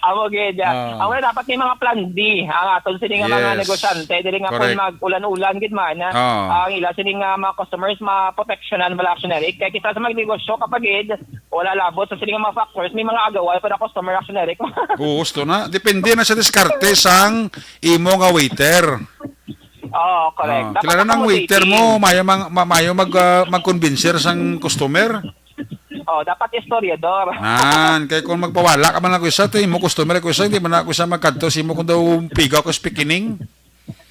Amo gid, ah. Ah. Amo na dapat may mga plan B ang aton sini nga mga Yes. negosyante, dili nga Correct. kung mag-ulan-ulan gid man, ah, Ah. ang ila sini nga mga customers maproteksyonan bala, Action Eric. Kay kisa sa magnegosyo ka pa gid, wala labot sa sini nga mga factors, may mga agawan pa na customer, Action Eric. Oo, gusto na. Depende na sa diskarte sang imo nga waiter. Oo, correct. Ah, Dapat kilala nang waiter accommodating. mo, mayo mang, ma-, mayo mag, ah, magkonbinser sang customer. Oh, dapat istoryador. Nan, kay kung magpawala ka man ako isa, to imo customer ako isa, hindi man ako isa magkadto sa imo kung daw pigaw ka sa pikining.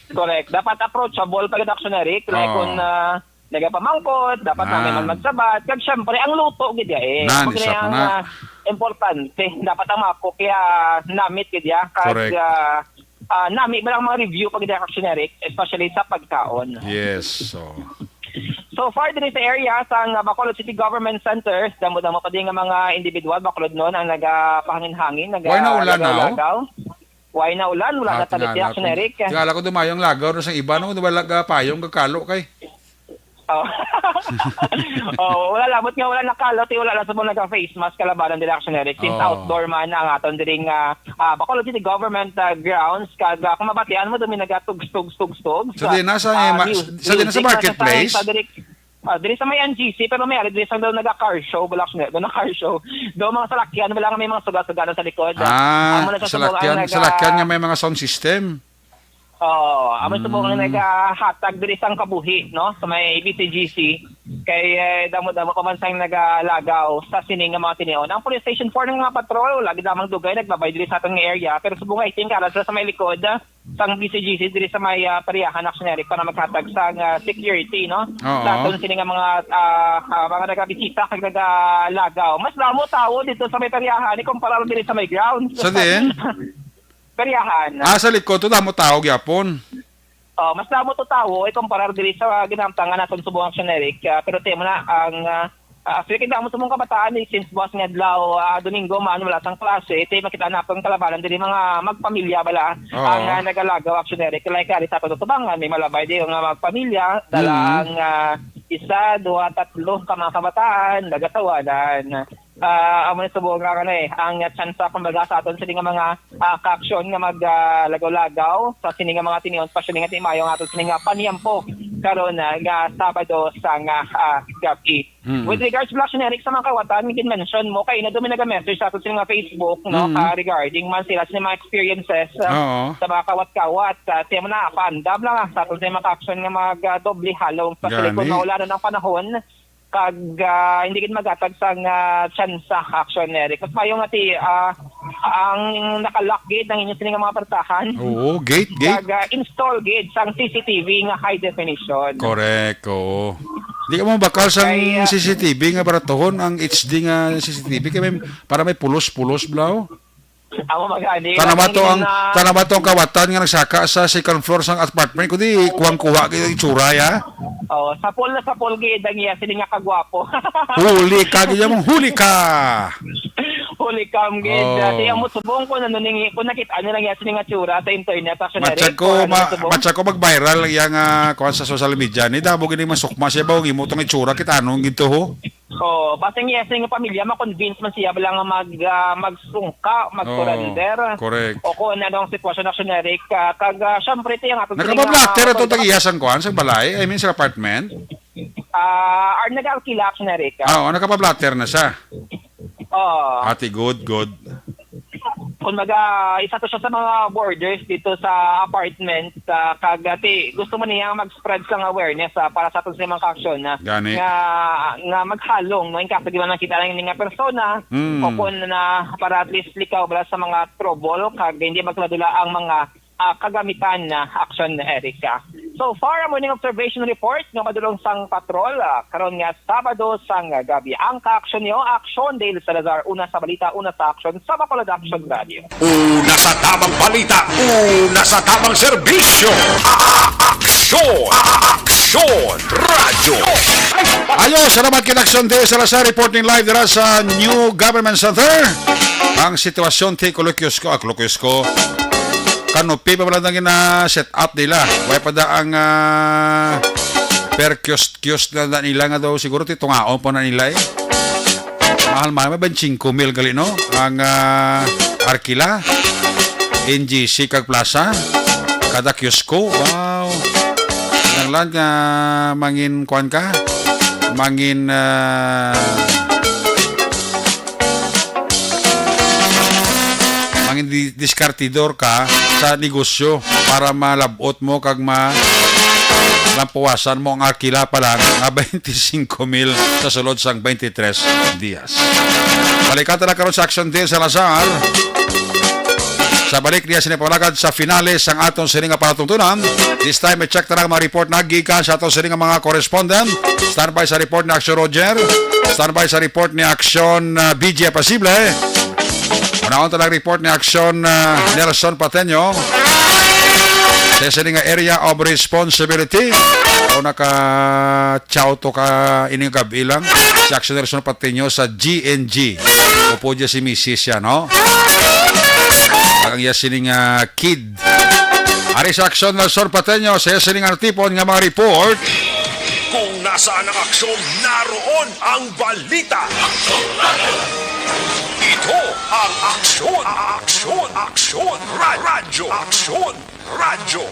Correct. Dapat approachable pag Action Eric. Like, Oo. kung, ah, nagapamangkot, dapat Nan. namin man magsabat. Kag syempre, ang luto gid ya eh. Nan, Kung isa kaya pa ang, na. ah, importante, dapat ang mga cook ya namit gid ya. Kag, Correct. ah, ah, nami ba lang mga review pag Action Eric, especially sa pagkaon. Yes, so. So far, diri sa area sang Bacolod City Government Center, damo-damo pa din nga mga individual, Bacolodnon, ang nagapahangin-hangin, naga-, Why na ulan na, oh? lagaw-lagaw. Why na ulan? Wala na Ah, talit tingala Action ko. Eric. Tingala ko dumayong lagaw na sa iba, no? Wala ga payong, gakalo kay. Oh. Oh, wala lang. But nga wala nakalot, eh, wala lang sa mga naka-face mask kalabanan diri, Action Eric. Since Oh. outdoor man ang aton diri nga, ah, Bacolod City Government, ah, grounds, kag, ah, kung mabatian mo, dumi naga tugs, tugs, tugs, tugs. Sa di na sa ah, ma-, music, sa di na sa music, marketplace? Sa diri, ah, diri sa may N G C, pero may ari diri sa daw naga-car show, wala, Action Eric, daw na-car show. Daw mga salakyan, wala nga may mga suga-suga na sa likod. Ah, Amo na sa subong ang salakyan, naga- salakyan nga may mga sound system. Oo, amo subong ang Mm. nagahatag diri sang kabuhi, no, sa may B C G C. Kay, eh, damo-damo pa man sang nagalagaw sa sini nga mga tinion. Ang Police Station four nga patrol, lagi lamang dugay naglabay diri sa aton nga area. Pero subong, I think, ara sila sa may likod, ah, sang B C G C diri sa may, ah, Pariahan, Action Eric, para maghatag sang, ah, security, no? Oo. Sa aton sini nga mga, ah, ah, mga nagabisita kag nagalagaw. Mas damo tawo dito sa may Pariahan, ikumpara diri sa may grounds. Sa din? Pariahan. Ah, sa likod, to damo tawo gyapon. Oh, mas damo to tawo ikumparar diri sa ginamtangan naton subong, Action Eric. Ah, pero temo na ang, ah, ah, actually, kay damo sa mga kabataan, eh, since buwas nga adlaw, ah, Domingo man, wala sang klase, te, makita na ang kalabanan diri, mga magpamilya bala Oo. ang, ah, nagalagaw, Action Eric. Like, ari sa aton tubangan, may malabay di nga magpamilya, dala Mm. ang, ah, isa, duha, tatlo ka mga kabataan, nagatawanan. Ah, amo ni subong nga, ano, eh, ang tsansa, kumbaga, sa aton sini nga mga, ah, ka-aksyon nga mag, ah, lagaw-lagaw sa sini nga mga tinion, especially nga timayo nga aton sini nga paniyampo karon, ah, nga Sabado sang, ah, ah, gab-i. Mm. With regards, Black Generic, sa mga kawatan nga gin-mention mo, kay na dumi naga-message sa aton sini nga Facebook, no, Mm. ah, regarding man sila sa mga experiences, ah, Oo. sa mga kawat-kawat, ah, siya mo na, paandam lang, ah, sa aton sini mga ka-aksyon nga mag, ah, doble halong, especially kung Gani. maulanon ang panahon, kag, ah, hindi gid maghatag sang, ah, tsansa, Action Eric. Mas maayo nga ti, ah, ang naka-lock gid ang inyo sini nga mga puwertahan. Oo, gate, gate. Kag, ah, install gid sang C C T V nga high definition. Correct, oo. Di ka mo bakal sang Kay, ah, C C T V nga baratuhon ang H D nga C C T V kay may, para may pulos-pulos, blaw. Amo magani. Tanawa to ang, na tanawa to ang kawatan nga nagsaka sa second floor sang apartment, kundi kuwang-kuwa kay itsura, ya. Oh, sapol na sapol gid ang iya sini nga kagwapo. Huli ka, gid mo, huli ka. Huli ka, gid. Oh. Dati ang musubong ko, ano, ning, kung nakita nyo lang iya sini nga tsura sa internet, sa Matsyag ko, ma-, matsyag ko mag-viral iya nga, kuwan sa social media. Ni damo gini masukma siya ba, imo tong itsura, kita anong ginto, ho? Oh, basta ang iya sini nga pamilya, ma-convince man siya bala nga mag, ah, magsungka, mag-surrender. Oh, correct. O kung ano ang sitwasyon, Action Eric, ah, kag, ah, syempre, ti ang ato sini nga Nakapablatter ato tag-iya sang kuan, sa balay? I mean, sa apartment? Ah, or nag-alkila, Action Eric, ah. Ah, oo, nakapablatter na siya. Oo. Ati, good, good. Kumbaga, isa to siya sa mga borders dito sa apartment, ah, kag, ah, ti, gusto man niya mag-spread sang awareness, ah, para sa aton sa mga ka-aksyon na Gani. nga, nga maghalong, no? In case di ba nakita lang yung nga persona, Mm. o kung na, para at least likaw bala sa mga trouble, kag hindi magdula-dula ang mga, ah, kagamitan na, Action Eric, ah. So far, ang morning observation report nga madulong sang patrol, ah, karon nga Sabado sang gabi. Ang ka-aksyon niyo, Action Dale Salazar, una sa balita, una sa aksyon, sa Bacolod Action Radio. Una sa tamang balita, una sa tamang serbisyo. Aksyon! Aksyon! Radyo! Ayo, salamat kay Aksyon Dale Salazar, reporting live dira sa New Government Center. Ang sitwasyon, ti, kulukyos ko, ah, kulukyos ko. Kanopi pa pala ang gina-set up nila. Way pa da ang, ah, per kiosk, kiosk na, na nila nga daw. Siguro ti tungaon pa na nila, eh. Mahal-mahal, may twenty-five mil gali, no? Ang, ah, arkila, N G C kag plaza, kada kiosko, wow. Kinahanglan nga mangin kuan ka, mangin, ah, mangin di-, diskartidor ka sa negosyo para malab-ot mo kag ma-, malampuwasan mo ang arkila pa lang nga twenty-five mil sa sulod sang twenty-three dias. Balikan ta na karon sa Action Dale Salazar. Sa balik niya sini pamagad sa finale sang aton sini nga palatuntunan. This time, i-check ta na ang mga report na gikan sa aton sini nga mga correspondent. Standby sa report ni Action Roger. Standby sa report ni Action, ah, B J Pasible. Unahon ta ang report ni Action, ah, Nelson Pateño. Sa sini nga area of responsibility. O naka Chauto ka ining gab-i lang si Action Nelson Patino sa G N G. Upo dyan si misis siya, no? Ang iya sining, ah, kid. Ari sa Action Nelson Patino, sa iya sining atipon nga mga report. Kung na Saan ang aksyon, naroon ang balita. Ito ang Aksyon, Aksyon, Aksyon, Ra- Radyo, Aksyon, Radyo.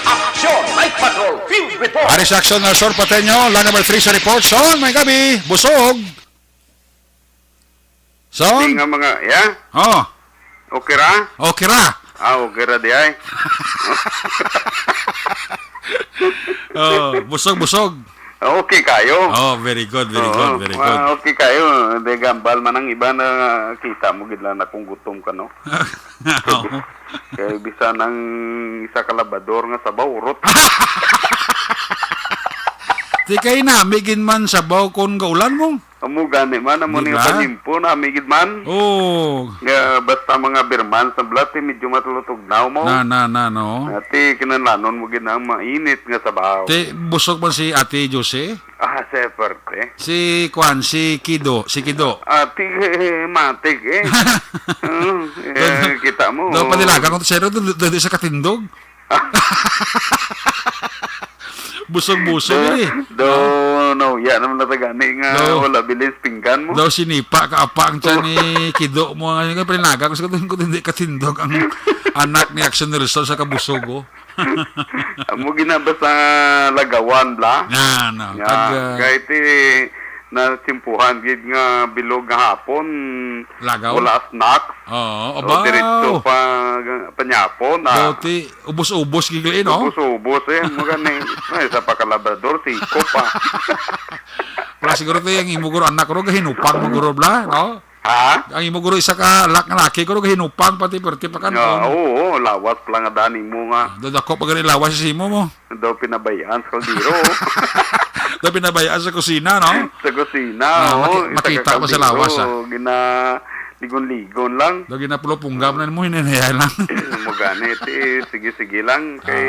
Aksyon, Night Patrol, Field Report. Ari sa Aksyon, Nelson Pateño, line number three sa report. Son, may gabi, busog. Son? Di nga mga, ya? Oh. Okay ra? Okay ra. Ah, okay ra di ay. Oh, busog, busog. Okay kayo. Oh, very good, very Oo. good, very good. Ah, okay kayo. Di gambal man ang iba na kita mo gid lang na kung gutom ka, no? Oo. Kay bisan ang isa ka labador nga sabaw, urot. Di kay nami gid man sabaw kon gaulan mo. Amo gani man, amo Di ni ba? Panimpo, nami gid man. Oo. Nga basta mga birman sa blat, eh, medyo matulutog na mo. Na, na, na, no? Ati, kinahanglanon mo gid ang mainit nga sabaw. Ti, busog man si Ate Josie? Ah, sa parte. Si Kwan, si Kido, si Kido. Ati, eh, matik, eh. Oo, eh, kita mo. Daw panilaga kung sero, doon, doon sa katindog. Busog-busog Do, eh. do, no, ya naman na gani nga Do. wala bilin sa pinggan mo. Daw sinipa ka apa ang tiyan ni Kido mo nga nga pinaga ko sa katindog, katindog ang anak ni Action Nelson sa kabusugo. Amo ginaba sa lagawan bla. Yan, no. Ya, Kag, ah, kahit eh, na simpuhan gid nga bilog nga hapon. Lagaw? Wala snacks. Oo, O, abaw. diretso pa, panyapon, ah. Boti, ubos-ubos gid, eh, no? Ubos-ubos, eh. Mo gani. Ay, sa pakalabrador, siko pa. Wala siguro to yung imo guro anak ro, gahinupang mo guro bla, no? Ha? Ang imo guro isa ka lak nga laki guro gahinupang pati perti pa kan. Ah, oo, lawas pa lang nga dani mo nga. Dadako pa gani lawas sa imo mo. Daw pinabayaan sa kaldero. Daw pinabayaan sa kusina, no? Sa kusina, Ah, oo. maki-, Isa ka makita mo sa lawas, kaldero, ah. gina-ligon-ligon lang. Daw ginapulupungga mo na mo, hinanayay lang. Mo gani, ti, sige-sige lang. Kay,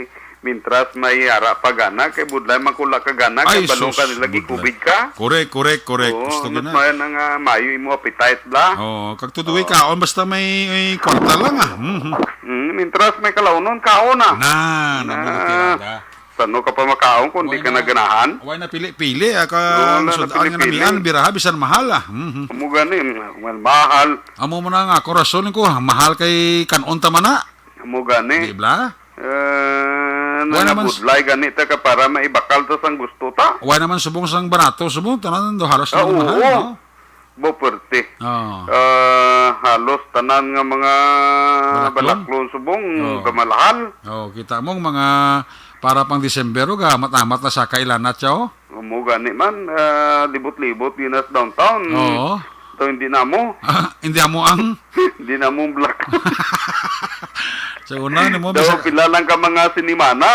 Ah. mintras may ara pa gana, kay budlay man kula ka gana, kay Ay, balo sus, ka nila budlay. gikubid ka. Correct, correct, correct. Oo, Gusto mas gina. mayo na nga, mayo imo appetite, bla. Oo, kag tuduwi Oo. kaon, basta may, may kwarta lang, ah. Mhm. Mm, mintras may kalaunon, kaon na. Na, na, Na. mga tiraga. Sano ka pa makaon kung di Why ka na, naganahan? why na pili-pili, ah, ka Oo, na, sud-an nga napili-pili. namian, biraha, bisan mahal, ah. Mhm. Amo gani, mahal, mahal. Amo mo na nga, korason ko, ah, mahal kay kanon ta man na. Amo gani. Di ba? Eh, Why naman s- nangabudlay gani ta ka para maibakal ta sang gusto ta? Why naman subong sang barato, subong, tanan do halos Ah, na mahal, oo. no? Bo, perte. Oo. Ah, halos tanan nga mga Balaklon? balaklon subong Oo. kamalahal. Oh, kita mo ang mga para pang December, oh, gamat-amat na sa kailanat siya, oh. Amo gani man, ah, libot-libot ginas downtown. Oo. Ito hindi na mo. Ah, hindi amo ang Hindi na mo black. Sa una, ano mo, Daw bisa pila lang ka mga sinimana,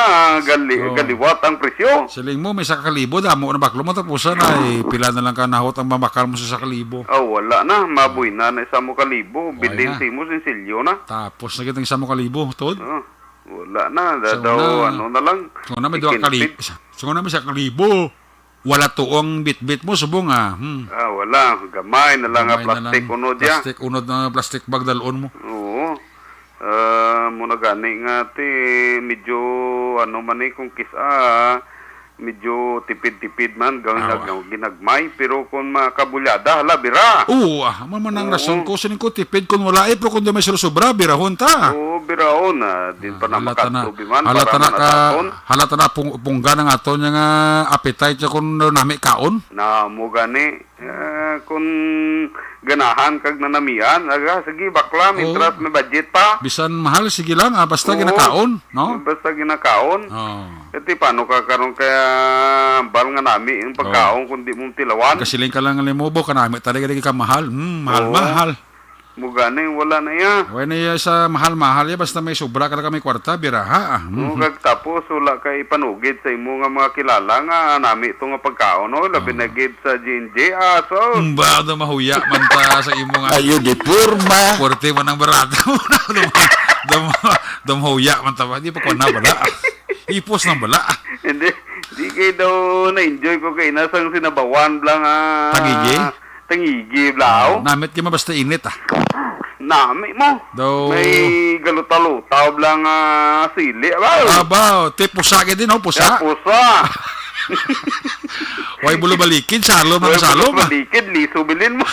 gali, Oo. galiwat ang presyo. Siling mo, may isa ka kalibo, damo na baklo mo, tapusan ay pila na lang ka nahot ang mamakal mo sa isa ka libo. Oh, wala na. Mabuy na na isa mo kalibo. Wala Bilin na. si mo, sinsilyo na. Tapos na kitang isa mo kalibo, tod. Oh, wala na. Da, Sa daw, una, ano na lang. Sa una, may duha ka Ikinpit. li-, sa una, may isa ka libo. Wala tuong bitbit mo, subong, ah. Hmm. Ah, wala. Gamay na lang nga Gamay na plastic lang. unod ya. Plastic unod na plastic bag dalon mo. Oo. Ah, mo na gani nga ti medyo ano man ni kung kis-a medyo tipid-tipid man gawin Awa. nag ginagmay pero kung makabulyada hala bira. Oo, ah, amo man ang Oo. rason ko sining ko tipid kung wala eh, pero kung di may sobra, birahon ta. Oo, birahon na din Ah, pa na halata na, makatubi man halata para na ka, manatapon. halata na pung, pungga ng aton nga appetite niya kung nami kaon. Na mo gani, eh, kung ganahan kag nanamian, aga, sige, bakla, Oo. mintras may budget pa. Bisan mahal, sige lang, ah, basta Oo. ginakaon, no? Basta ginakaon. Oh. Iti, paano ka karon kaya bal nga nami ang Oo. pagkaon kung di mo tilawan? Kasiling ka lang nga limo, bo, kanami talaga di ka mahal. Hmm, mahal, Oo. mahal. Mo gani, wala na iya. Wala na iya sa mahal-mahal iya, basta may sobra ka lang ka may kwarta, biraha, ah. Mo Mhm. kag tapos, wala ka ipanugid sa imo nga mga kilala nga nami to nga pagkaon, no? Labi Oo. na gid sa G and J, ah, so. Mba, daw mahuya man ta sa imo nga. Ayo di porma. Puwerte man ang barato. Daw, daw, daw mahuya man ta ba? Di pa kuwan na bala. Ipos na bala. Hindi, di kay daw na-enjoy ko kay nasang sinabawan bla nga Tangigi? tangigi, bla, oh. Namit kay mabasta init, ah. Nami mo. Daw. May galuta-luta, bla nga sili. Abaw. Abaw, te, pusa gid din, oh, pusa. Ya, pusa. Way bulo-balikid, salom na salom, ah. Balikid, liso bilin mo.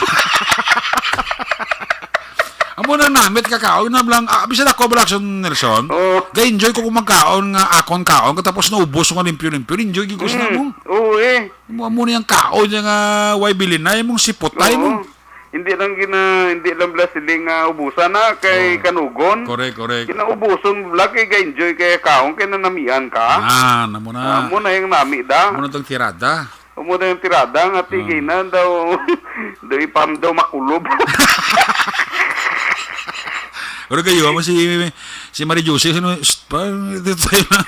Amo na namit kakaon na lang. Ah, bisan ako, Blackson Nelson, oh, ga-enjoy ko kung magkaon nga akon kaon, katapos naubos nga limpyo-limpyo, enjoy gyud ko sa Mm, mo. Oo, eh. Amo, amo na yung kaon niya nga way bilin na, yung sipot na, Oo. Yung Hindi lang gina, hindi lang bala sila nga ubusan na kay Oh. Kanugon. Correct, correct. Kinaubuson bala kay ga-enjoy kay kaon kay nanamian ka. Ah, namo na. Amo na yung nami da. Amo na tong tirada. Amo na yung tirada nga tigay Ah. na daw. Daw ipam daw makulob. Pero kayo, amo si, si Marie Jose, sino, "Shh, pa, dito tayo na."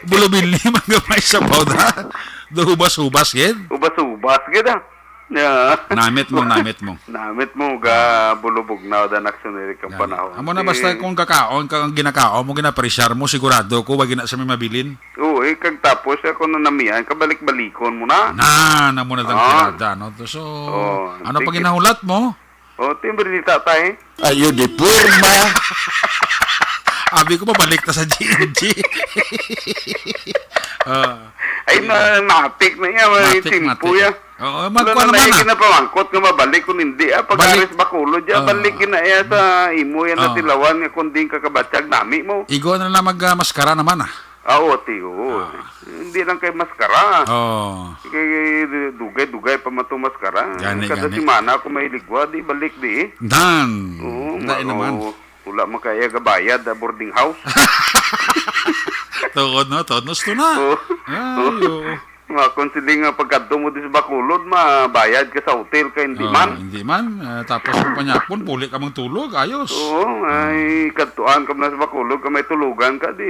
Bulabili, mga may sabaw na. Daw hubas-hubas, gid. Hubas-hubas, gid, ah. Yeah. Namit mo, namit mo. Namit mo, ga bulubog na, da naksuniri kang Gani. panahon. Amo na basta Eh, kung kakaon ka, ang ginakaon mo, ginapresyar mo, sigurado ko, wag na sa may mabilin. Oo, eh, kag tapos, eh, kung nanamian, kabalik-balikon mo na. Na, na mo na tang Ah. tirada, no? So, Oh, ano sige. pag ginahulat mo? Oh, timbre ni tatay. Ayo di porma. Abi ko, pabalik ta sa G N G. Ah. Ay, na, matik na iya, may Matik, timpo matik. iya. Oo, Wala magkuha na naman iya na. ginapamangkot nga mabalik kung hindi, ah, pag Balik. aris Bacolod, ah, Ah. balik gina iya sa imo, yan na Ah. tilawan nga kung di ka kabatyag nami mo. Igo na lang mag, ah, maskara naman, ah. Ah, oo, ti, oo. Ah. Hindi lang kay maskara. Oh. Kay dugay-dugay pa man to maskara. Gani, Kada gani. semana ako may ligwa, di balik di eh. Dan. Oo, Dai ma-, naman. oo. Wala man kaya gabayad, ah, boarding house. Tuod, no? Tuod, no? Gusto na. Oo. Ay, Oo. oo. Nga, kung sila nga pagkadto mo di sa Bacolod, mabayad ka sa hotel ka, hindi Ah, man. hindi man. Ah, tapos kung panyapon, puli ka mang tulog, ayos. Oo, ay, kadtuan ka man sa Bacolod, ka may tulugan ka, di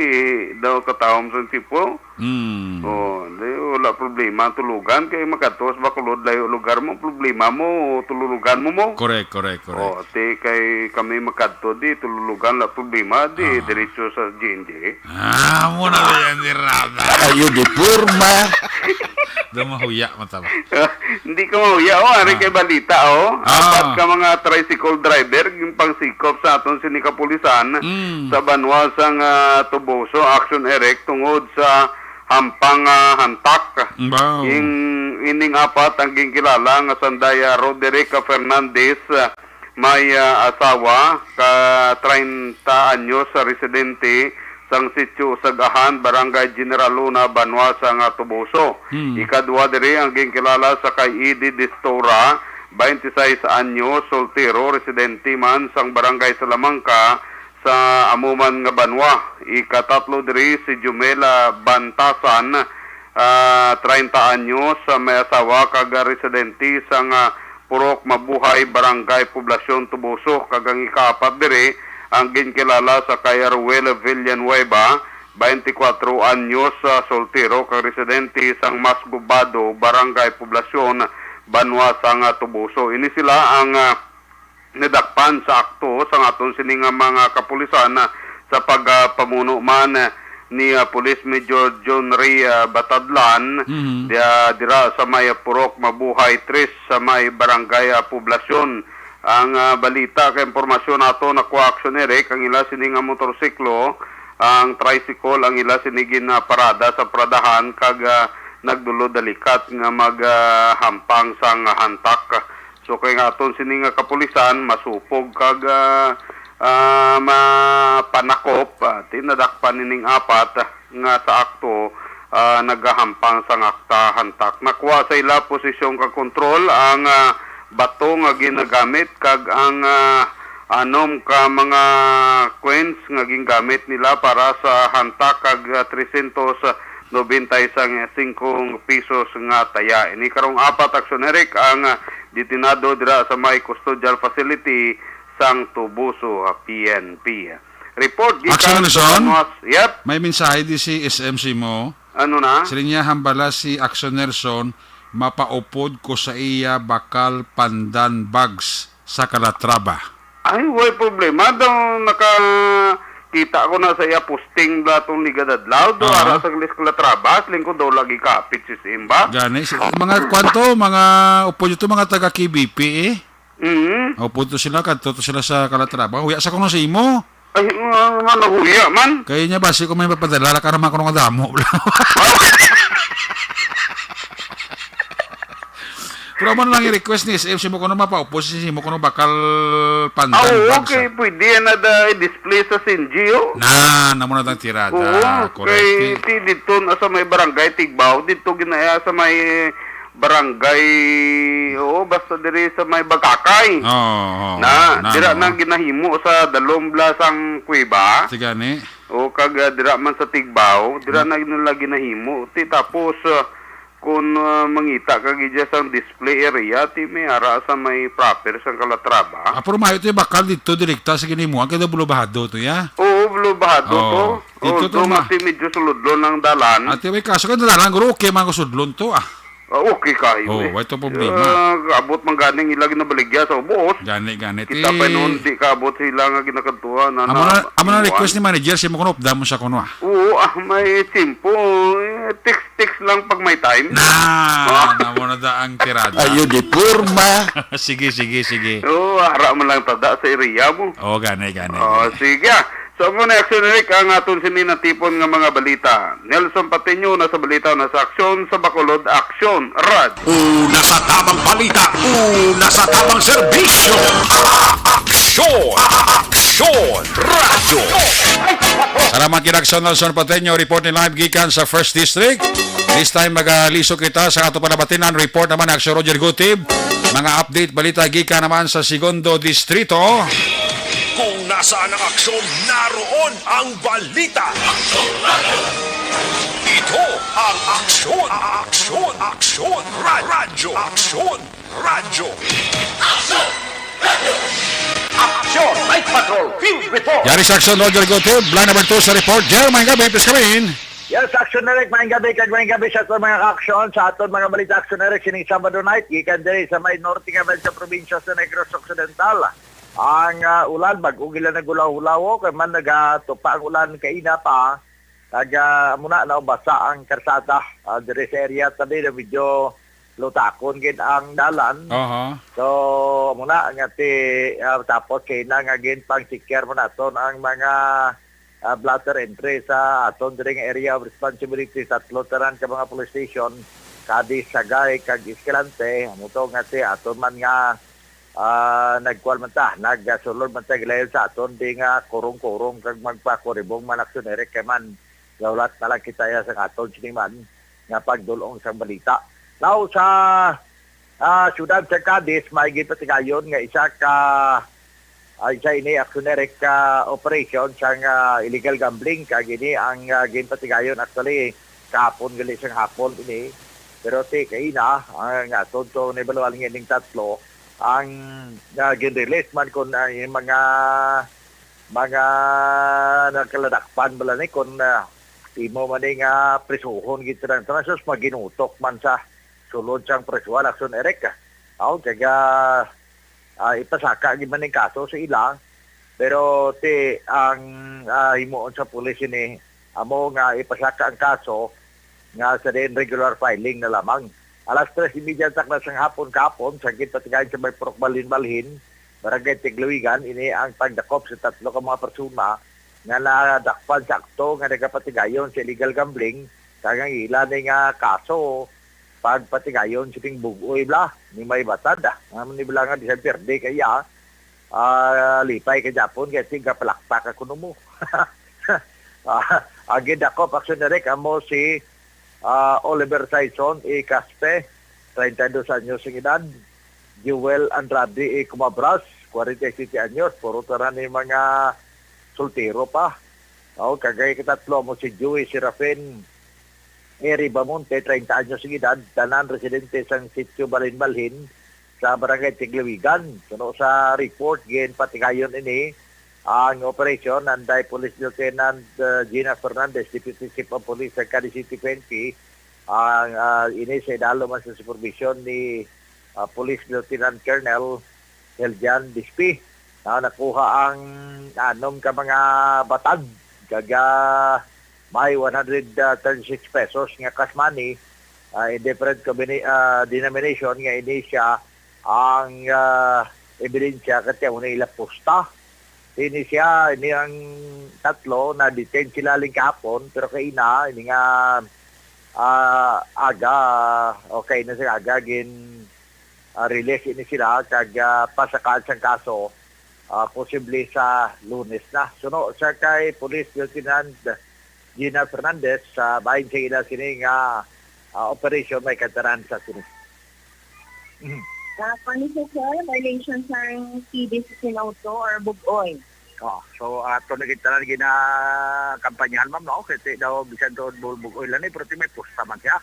daw katawom sa tipo. Hmm. Oh, di, wala problema ang tulugan, kay makadto sa Bacolod, layo lugar mo, problema mo, tululugan mo mo. Correct, correct, correct. Oh, ti kay kami makadto, di, tululugan, wala problema, di, Ah. diretso sa G N G. Ah, mo na yan, ni Rada. Ayo di porma. Daw mahuya, mata ba? Hindi ka mahuya, oh. Ari Ah. kay balita, oh. Ah. Apat ka mga tricycle driver, yung pangsikop sa aton sini kapulisan, Mm. sa banwa sang, ah, Toboso, Action Erect, tungod sa hampang, ah, hantak. Wow. Ing, ining apat ang ginkilala nga sanday, ah, Roderick Fernandez, ah, may, ah, asawa, ka treinta anyos, sa residente sang sitio Sagahan, Barangay General Luna, banwa sang Toboso. Hmm. Ikadua diri ang ginkilala sa kay Eddie Distora, twenty-six anyos, soltero, residente man sang Barangay Salamanca, sa amo man nga banwa. Ikatatlo diri si Jumela Bantasan, ah, treinta anyos, ah, may asawa kag residente sang, ah, Purok Mabuhay, Barangay Poblacion, Toboso, kag ang ikaapat diri ang ginkilala sa kay Ruel Villanueva, twenty-four anyos, ah, soltero kag residente sang Mas Gubado, Barangay Poblacion, banwa sang Toboso. Ini sila ang, ah, nadakpan sa akto sang aton sini nga mga kapulisan, ah, sa pagpamuno man, ah, ni, ah, Police Major John Ray, ah, Batadlan, Mhm. dia, dira sa may Purok Mabuhay tres sa may Barangay, ah, Poblacion. Ang, ah, balita kay impormasyon nato nakuha, Action Eric, ang ila sini nga motorsiklo, ang tricycle, ang ila sini ginaparada sa paradahan kag, ah, nagdulod dalikat nga mag, ah, hampang sang hantak. So, kay nga aton sini nga kapulisan, masupog kag, ah, ah, mapanakop, ah, tinadakpan nining apat nga sa akto, ah, nagahampang sang akta hantak. Nakuha sa ila posisyon kag kontrol ang, ah, bato nga ginagamit kag ang, ah, anom ka mga coins nga gingamit nila para sa hantak kag, ah, trescientos noventa y cinco pesos nga taya. Ini karong apat, Action Eric, ang, ah, detenado dira sa may custodial facility sang Toboso, ah, P N P. Report gikan Action sa Nelson? Banwas. Yep. May mensahe di si S M C mo. Ano na? Siling niya, hambala si Action Nelson, mapaupod ko sa iya bakal pandan bags sa Calatrava. Ay, way problema. Daw nakakita ko na sa iya posting bala tong ligad adlaw. Do Oo. ara sa Calatrava, siling ko daw lagi kapit si Simba. Gani, si, mga kwanto, mga upod ito, mga taga K B P eh. Mm. O, punto sila, kadto to sila sa Calatrava. Huya sa kuno sa imo. Ay, uh, ano, huya man. Kaya niya, basi kung may mapadala, ka naman kuno nga damo. Pero mo na lang i-request ni S M, si mo kuno mapaupos, si mo kuno bakal pandan. Ah, oo, okay, pwede yan na da i-display sa Sinji, oh. Na, na mo na tang tirada. Oo, correct, kay eh. Ti dito na sa may barangay Tigbao, dito ginaya sa may barangay, oo, basta diri sa may Bagakay. Oo, oo, Na, na, dira no. na ginahimo sa Dalom Blasang Kuweba. Sige, ni. O, kag, ah, dira man sa Tigbao, dira Hmm. na nila ginahimo. Ti, tapos, ah, kung, ah, mangita ka gidya sang display area, ti may ara sa may proper sang Calatrava. Ah, pero maayo to yung bakal dito, direkta sa ginimuan, kaya bulubahado to, ya? Oo, bulubahado Oo. to. Dito Oo, to, doon ma- nga ti medyo suludlon ang dalan. Ate, may kaso ka dalan, guro, okay, mga sudlon to, ah. Ah, okay kayo, Oh, eh. way to problema. Ah, abot man ganing ila ginabaligya sa ubos. Gani, gani. Kita Ti pa noon, di kaabot sila nga ginakadtuhan na Amo na, na amo na iwan. request ni manager, si mo kuno updam mo sa kuno, ah. Oo, ah, may tiyempo. Eh, text, text lang pag may time. Na, Ah. na mo na da ang tirada. Ayo di porma. Sige, sige, sige. Oo, ara man lang tada sa area mo. Oo, gani, gani, Oh, gani. sige, ah. So, amo na, Action Eric, ang aton sini natipon nga mga balita. Nelson Patiño na sa balita, na sa aksyon, sa Bacolod, Aksyon, Rad. Una sa tamang balita, una sa tamang serbisyo. Aksyon, Aksyon, Radyo. Salamat kay Aksyon Nelson Patiño, report ni live gikan sa First District. This time, magaliso kita sa ato palabatinan. Report naman ni Aksyon Roger Gutib. Mga update, balita gikan naman sa Segundo Distrito. Kung nasaan ang aksyon, naroon ang balita. Ito ang Aksyon, Aksyon, Aksyon, Ra- Radyo, Aksyon, Radyo. Aksyon! Aksyon! Night Patrol! Field Report! Yari sa Aksyon, Roger Gutib. Line number two sa report. Jer, maayong gabi, please come in. Yes, Aksyon Direct, maayong gabi, kag maayong gabi sa aton mga ka-aksyon, sa aton mga balita Aksyon Direct sining Sabado night, gikan diri sa may norte nga sa probinsya sa Negros Occidental. Ang, ah, ulan, bag-o gila nagulaw-hulaw, kay man nagatupa ang ulan kaina pa, kag, ah, amo na, naubasa ang karsada, ah, diri sa area tabi na medyo lutakon gid ang dalan. Aha. So, amo na nga ti, ah, tapos kaina nga ginpang-secure mo naton ang mga, ah, blotter entry sa aton diri nga area of responsibility, tatlo tanan ka mga police station, Cadiz, Sagay, kag Escalante. Amo to nga ti aton man nga, ah, nagkuan man ta, nagsulod man ta gilayon sa aton di nga kurong-kurong kag magpakuribong man aksyon, Eric, kay man gaulat na lang kita ya sa aton sini man nga pagdulong sang balita. Now, sa, ah, siyudad sa Cadiz, may ginpatigayon nga isa ka, ah, isa ini aksyon, Eric, ka operation sang, ah, illegal gambling, kag ini ang, ah, ginpatigayon actually kahapon, gali sang hapon ini. Pero ti kaina, ang aton to ni Balual nga ining tatlo, ang, ah, gin-release man kon, ah, yung mga, mga nagkaladakpan bala ni kon, ah, imo man ni nga prisuhon gid sila. Sus, maginutok man sa sulod sang prisuhan, aksyon, Eric. Aw, kag, ah, ah, ipasaka gid man ning kaso sa ila. Pero ti ang, ah, himuon sa pulis ini, amo nga ipasaka ang kaso nga sa diin regular filing na lamang. Alas tres y media takna sang hapon kahapon, sa ginpatigayon sa may Purok Balhin-Balhin, Barangay Tigluigan, ini ang pagdakop sa tatlo ka mga persona nga nadakpan sa akto nga nagapatigayon sa illegal gambling, kag ang ila ni nga kaso pagpatigayon sining bug-oy bala ni may batad, ah. Nga ni bala nga bisan pierde kaya, ah, lipay ka Japon kay tigapalakpak ako nimo. Ah, ang gindakop, aksyon, Eric, amo si, ah, Oliver Saison E. Caspe, treinta y dos anyos ang edad, Joel Andrade E. Cumabras, kwarenta y siyete anyos, puro tanan ni mga soltero pa. O, kag ang ikatatlo mo si Joey Serafin Eri Bamonte, treinta anyos ang edad, tanan residente sang Sitio Balhin-Balhin sa Barangay Tigluigan. Suno sa report, ginpatigayon ini ang operasyon anday Police Lieutenant, uh, Gina Fernandez, Deputy Chief of Police sa Cadiz City P N P. Ang, uh, ini sa idalom man sa supervision ni, uh, Police Lieutenant Colonel Heljan Bispi. Uh, nakuha ang anom ka mga batad, kag, uh, may one hundred thirty-six pesos nga cash money, uh, in different combina-, uh, denomination nga ini siya ang, ah, ebidensya kay amo na ila pusta. Ini siya, ini ang tatlo, na-detain sila ling kahapon, pero kay ina, ini nga, ah, aga, okay na siya aga, gin, ah, release ini sila, kag, ah, pasakaan sang kaso, ah, posible sa Lunes na. Suno sa kay Police Lieutenant Gina Fernandez, sa bahin sa ila sini nga, ah, operasyon may kantanan sa sini. Mhm. Ah, kani sa, sir, violation sang T D sixteen oh two or bug-oy. Oh, so ato na kita lang ginakampanyahan, ma'am, no? Kasi daw bisan to bul-, bug-oy lang ni, pero ti may pusta man siya.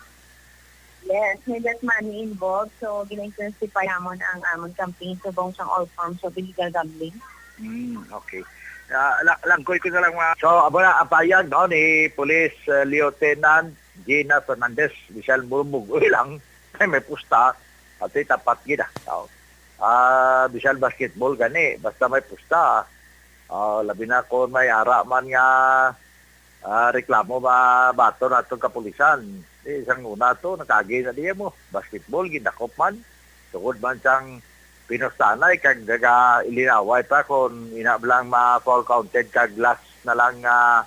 Yes, may that money involved. So, gina-intensify namon ang amon campaign subong sang all forms of illegal gambling. Hmm, okay. Ah, la-, langkoy ko na lang, ma-, so, amo na ang payag, no, ni Police, uh, Lieutenant Gina Fernandez, bisan bul-, bug-oy lang, ay may pusta, at tapat gid, ah. So, ah, bisan basketball gani, basta may pusta, ah, labi na kung may ara man nga, ah, reklamo, mabaton naton kapulisan. Di, sang una to, nakaagi na diya mo. Basketball, gindakop man. Tungod man sang pinustanay, kag nagalinaway pa kung ina lang ma-foul counted, kag last na lang nga,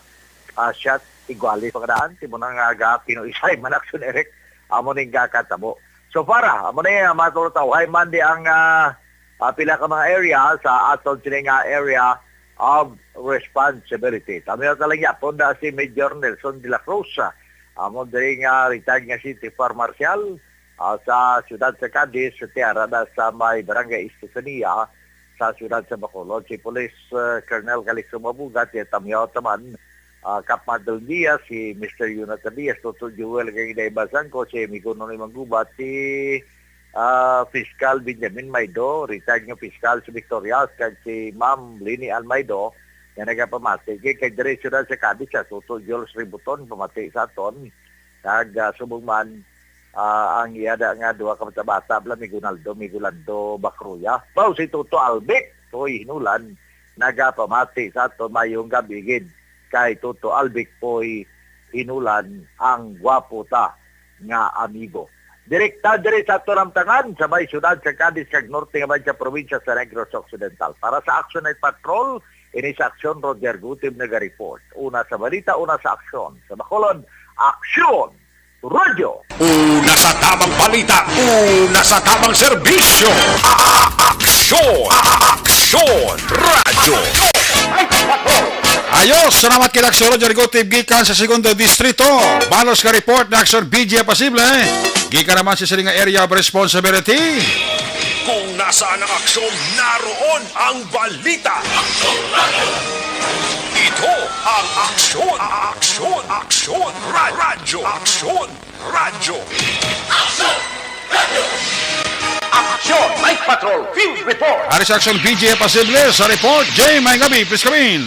ah, shot, igwali pa kadaan. Ti mo na nga ga-, pinuisay man, Action Eric. Amo ning gakatabo. So far, ah, amo na yung mga tulutaw. Hay man di ang, ah, ah, pila ka mga area sa aton sini nga area of responsibility. Tamiyo ta lang yapon na si Major Nelson de la Cruz, ah, amo diri nga retired nga City Fire Marshal, ah, sa siyudad sa Cadiz, ti ara na sa may Barangay Estefania sa siyudad sa Bacolod. Si Police, ah, Colonel Calixto Mabugat, iya tamiyo ta man, ah, Kap Madel Diaz, si Mister Jonathan Diaz, Toto Joel, kag Inday Bazangco, si Amigo Nonoy Manggubat, si, ah, Fiscal Benjamin Maido, retired nga fiscal sa Victorias, kag si Ma'am Leni Ann Maido, nga nagapamati. Kay, kay diretso na sa Cadiz, sa Toto Jules Ributon, pamati sa aton. Kag, ah, subong man, ah, ang iya da nga duha ka bata-bata, bala, Migo Naldo, Migo Lando Bacruya. Mao si Toto Albic, Toy Hinulan, nagapamati sa aton. Mayong gabi gid kay Toto Albic Poy Hinulan, ang gwapo ta nga amigo. Direkta diri sa aton amtangan sa may siyudad sa Cadiz kag norte nga may sa probinsya sa Negros Occidental. Para sa Action Night Patrol, ini sa Aksyon, Roger Gutib naga-report. Una sa balita, una sa aksyon. Sa Bacolod, Aksyon! Radyo. Una sa tamang balita, una sa tamang serbisyo. Aksyon! Aksyon! Radyo. Ayos! Salamat kay Aksyon Roger Gutib gikan sa Segundo Distrito. Balos nga report na Aksyon B J Pasible. Gikan naman sa sini nga area of responsibility. Kung nasaan ang aksyon, naroon ang balita. Ito ang Aksyon, Aksyon, Aksyon, Ra-, Radyo, Aksyon, Radyo. Aksyon! Aksyon! Night Patrol Field Report! Ari sa Aksyon, B J Pasible sa report. Jay, may gabi, please come in.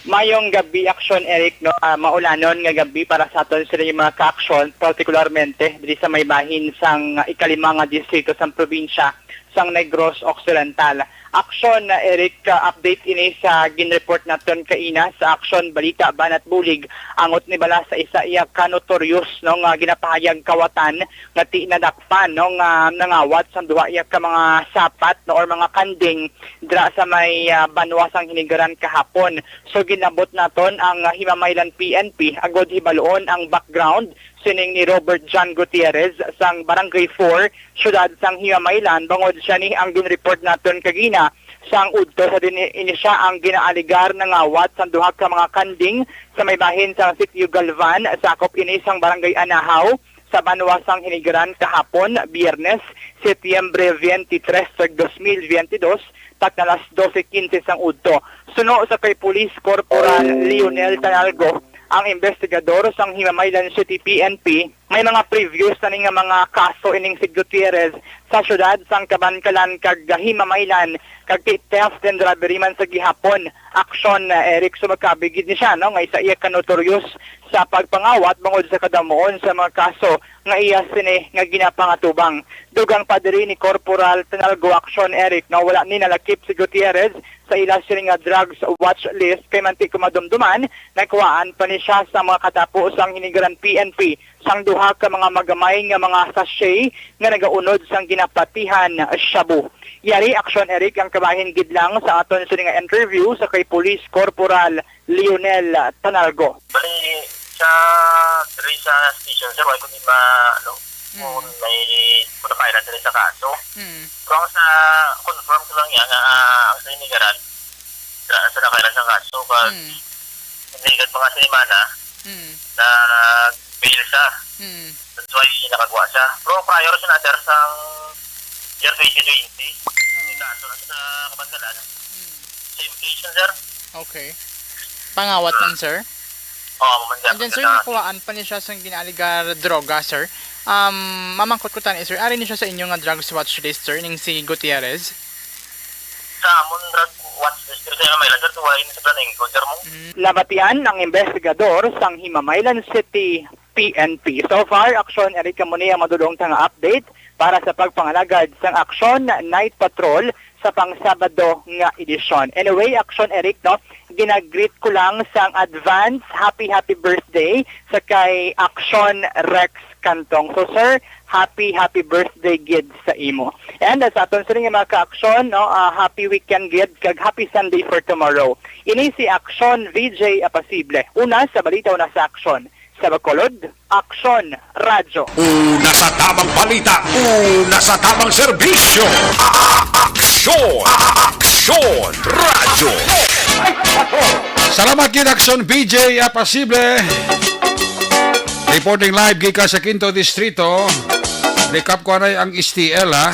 Mayong gabi, Aksyon Eric, no? Ah, maulanon nga gabi para sa aton sini nga mga ka-aksyon, partikularmente diri sa may bahin sang ikalima nga distrito sang probinsya sang Negros Occidental. Aksyon, ah, Eric, ah, update ini sa ginreport naton kaina sa Aksyon Balita, Banat Bulig, angot ni bala sa isa iya ka notorious, no, nga ginapahayag kawatan nga ti nadakpan, no, nga nangawat sang duha iya ka mga sapat, no, or mga kanding dira sa may, ah, banwa sang Hinigaran kahapon. So, ginabot naton ang, ah, Himamaylan P N P agod hibaluon ang background sining ni Robert John Gutierrez sang Barangay four, siyudad sang Himamaylan, bangod siya ni ang ginreport naton kagina sang udto sa din ini siya ang ginaaligar nangawat sang duha ka mga kanding sa may bahin sang Sitio Galvan, sakop ini sang Barangay Anahaw, sa banwa sang Hinigaran kahapon, Biyernes, Setyembre twenty-three, dos mil veintidós, takna alas doce quince sang udto. Suno sa kay Police Corporal Lionel Tanalgo, ang investigador sang Himamaylan City P N P, may mga previous na ni nga mga kaso ining si Gutierrez sa siyudad sang Kabankalan kag Himamaylan, kag ti theft and robbery man sa gihapon. Aksyon, uh, Eric, sumagkabi gid ni siya, no, nga isa iya ka notorious sa pagpangawat bangod sa kadamuon sa mga kaso nga iya sini nga ginapangatubang. Dugang pa diri ni Corporal Tanalgo Aksyon, Eric, no, wala ni nalakip si Gutierrez sa ila sini nga drugs watch list, kay manti ko madumduman, nakuhaan pa ni siya sa mga katapo sang Hinigaran P N P sang duha ka mga magamay nga mga sachet nga nagaunod sang ginapatihan shabu. Yari, Aksyon Eric, ang kabahin gid lang sa aton sini nga interview sa kay Police Corporal Lionel Tanalgo. Bali, sa, diri sa station, sir, wala ko di ma, ano, kung Mm. may, kung nakailan diri sa kaso. Mm. Pero ang sa, confirm ko lang yan, nga, ah, ang sa Hinigaran, sa, sa nakailan sa kaso, kag Mm. hindi agad mga sinimana, Mm. na bail siya. Mm. That's why nakagwa siya. Pero prior siya na, sir, sang year twenty twenty. May kaso na sa kabandalan. Mm. Same case yun, sir. Okay. Pangawat man, sir? Oo, man, sir. And then, sir, nakuhaan pa niya siya sa ginaaligar droga, sir. Um, mamangkot ko tani, sir. Ari ni siya sa inyo nga drugs watch list, sir, ning si Gutierrez? Sa amon drug watch list, sir, sa Himamaylan, sir, tuway ni sa Planengko, sir, mo. Mm. Nabatian ang investigador sang Himamaylan City P N P. So far, Aksyon Eric, kamo ni ang madulong ta nga update para sa pagpangalagad sang Aksyon Night Patrol sa pang Sabado nga edisyon. Anyway, Aksyon Eric, no, ginagreet ko lang sang advance happy, happy birthday sa kay Aksyon Rex Cantong. So, sir, happy, happy birthday gid sa imo. And, uh, sa aton sini nga mga ka-aksyon, no, uh, happy weekend gid kag happy Sunday for tomorrow. Ini si Aksyon V J Apasible. Una sa balita, una sa aksyon. Sa Bacolod, Aksyon Radyo. Una sa tamang balita, una sa tamang serbisyo. Aksyon! Aksyon! Radyo! Salamat gid, Aksyon V J Apasible. Reporting live gikan sa Quinto Distrito. Recap ko anay ang S T L, ha.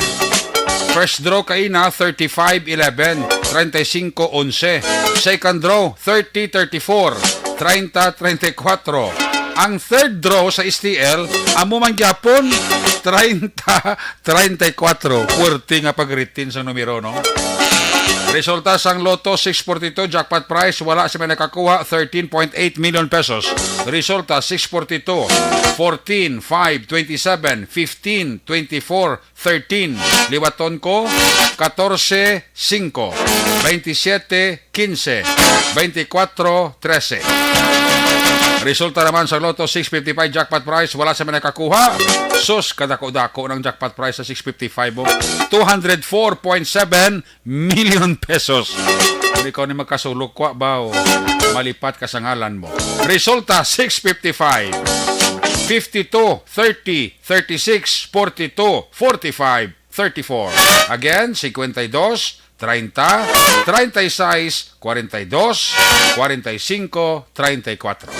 First draw kaina, thirty-five eleven, treinta y cinco once. Second draw, thirty thirty-four, treinta treinta y cuatro. Ang third draw sa S T L, amo man gyapon, treinta treinta y cuatro. Puwerte nga pag-retain sang numero, no? Resulta sang Lotto six forty-two jackpot prize, wala sa may nakakuha, thirteen point eight million pesos. Resulta, six forty-two, fourteen, five, twenty-seven, fifteen, twenty-four, thirteen. Liwaton ko, katorse, singko, baintisiete, kinse, baintikwatro, trese. Resulta naman sa Lotto six fifty-five jackpot prize, wala sa may nakakuha. Sus, kadako-dako ng jackpot prize sa six fifty-five, oh. Two hundred four point seven million pesos. Hindi ko ni magkasulok kwa ba, oh. Malipat ka sa ngalan mo. Resulta, six fifty-five, fifty-two, thirty, thirty-six, forty-two, forty-five, thirty-four. Again, cincuenta y dos, treinta, treinta y seis, cuarenta y dos, cuarenta y cinco, treinta y cuatro.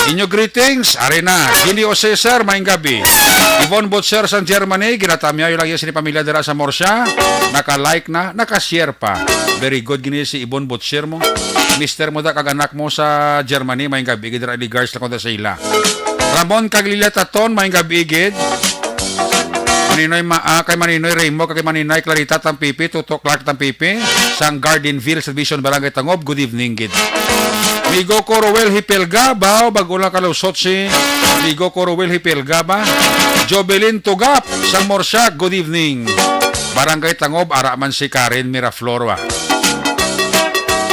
Inyo greetings, ari na. Gini Jose, sir, maayong gabi. Yvonne Butcher sang Germany, ginatamyaw lang iya sini pamilya dira sa Murcia. Naka-like na, naka-share pa. Very good gini si Yvonne Butcher mo. Mister mo da kag anak mo sa Germany, maayong gabi gid dira, regards lang ko sa ila. Ramon kag Lilia Taton, maayong gabi gid. Maninoy Ma-, ah, kay Maninoy Remo, kay Maninay Clarita Tampipi, Tuto Clark Tampipi, sang Gardenville Subdivision, Barangay Tangob, good evening gid. Migo ko Roel Hipelga, baw, bago lang kalusot si Migo ko Roel Hipelga ba? Jobelin Tugap, sang Morsiag, good evening. Barangay Tangob, ara man si Karen Miraflor, wa.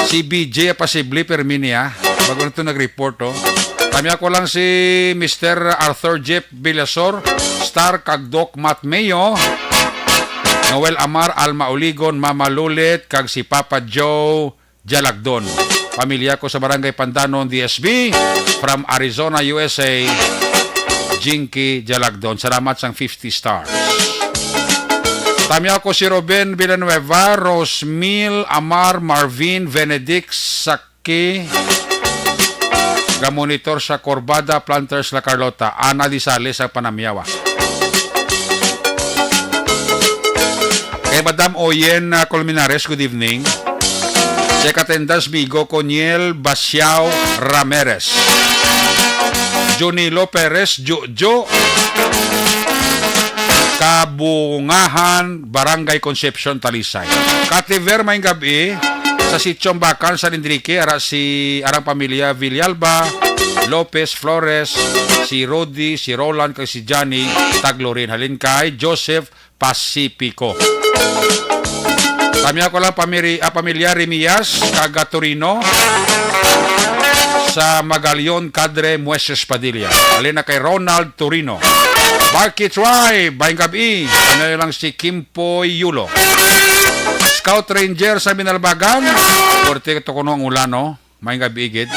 Si B J Apasible, permi niya. Bago na to nag-report, oh. Kami ako lang si Mister Arthur Jeff Villasor, Star kag Doc Matt Mayo, Noel Amar, Alma Oligon, Mama Lulit, kag si Papa Joe Jalagdon. Pamilya ko sa Barangay Pandanon, D S B, from Arizona, U S A, Jinky Jalagdon. Salamat sang fifty stars. Tamyaw ko si Ruben Villanueva, Rosmil, Amar, Marvin, Benedict, Saki, ga-monitor sa Corbada Planters, La Carlota. Ana Disales ang panamyawa. Kay Madam Oyen, ah, Colmenares, good evening. Check attendance, Migo Coniel Basiao Ramirez. Junilo Perez, Jojo. Kabungahan, Barangay Concepcion, Talisay. Kativer, maayong gabi. Sa Sitio Ambacan, San Enrique, ara si, arang pamilya Villalba, Lopez, Flores, si Rudy, si Roland, kag si Johnny, Taglorin. Halin kay Joseph Pacifico. Tamiya ko lang pamiri-, ah, pamilya Remias, taga Torino, sa Magalion, Cadre Mueces Padilla. Halin na kay Ronald Torino. Barky Tribe, maayong gabi. Ano lang si Kimpoy Yulo. Scout Ranger sa Binalbagan. Porte to kuno ang ulan, no? Maayong gabi, gid.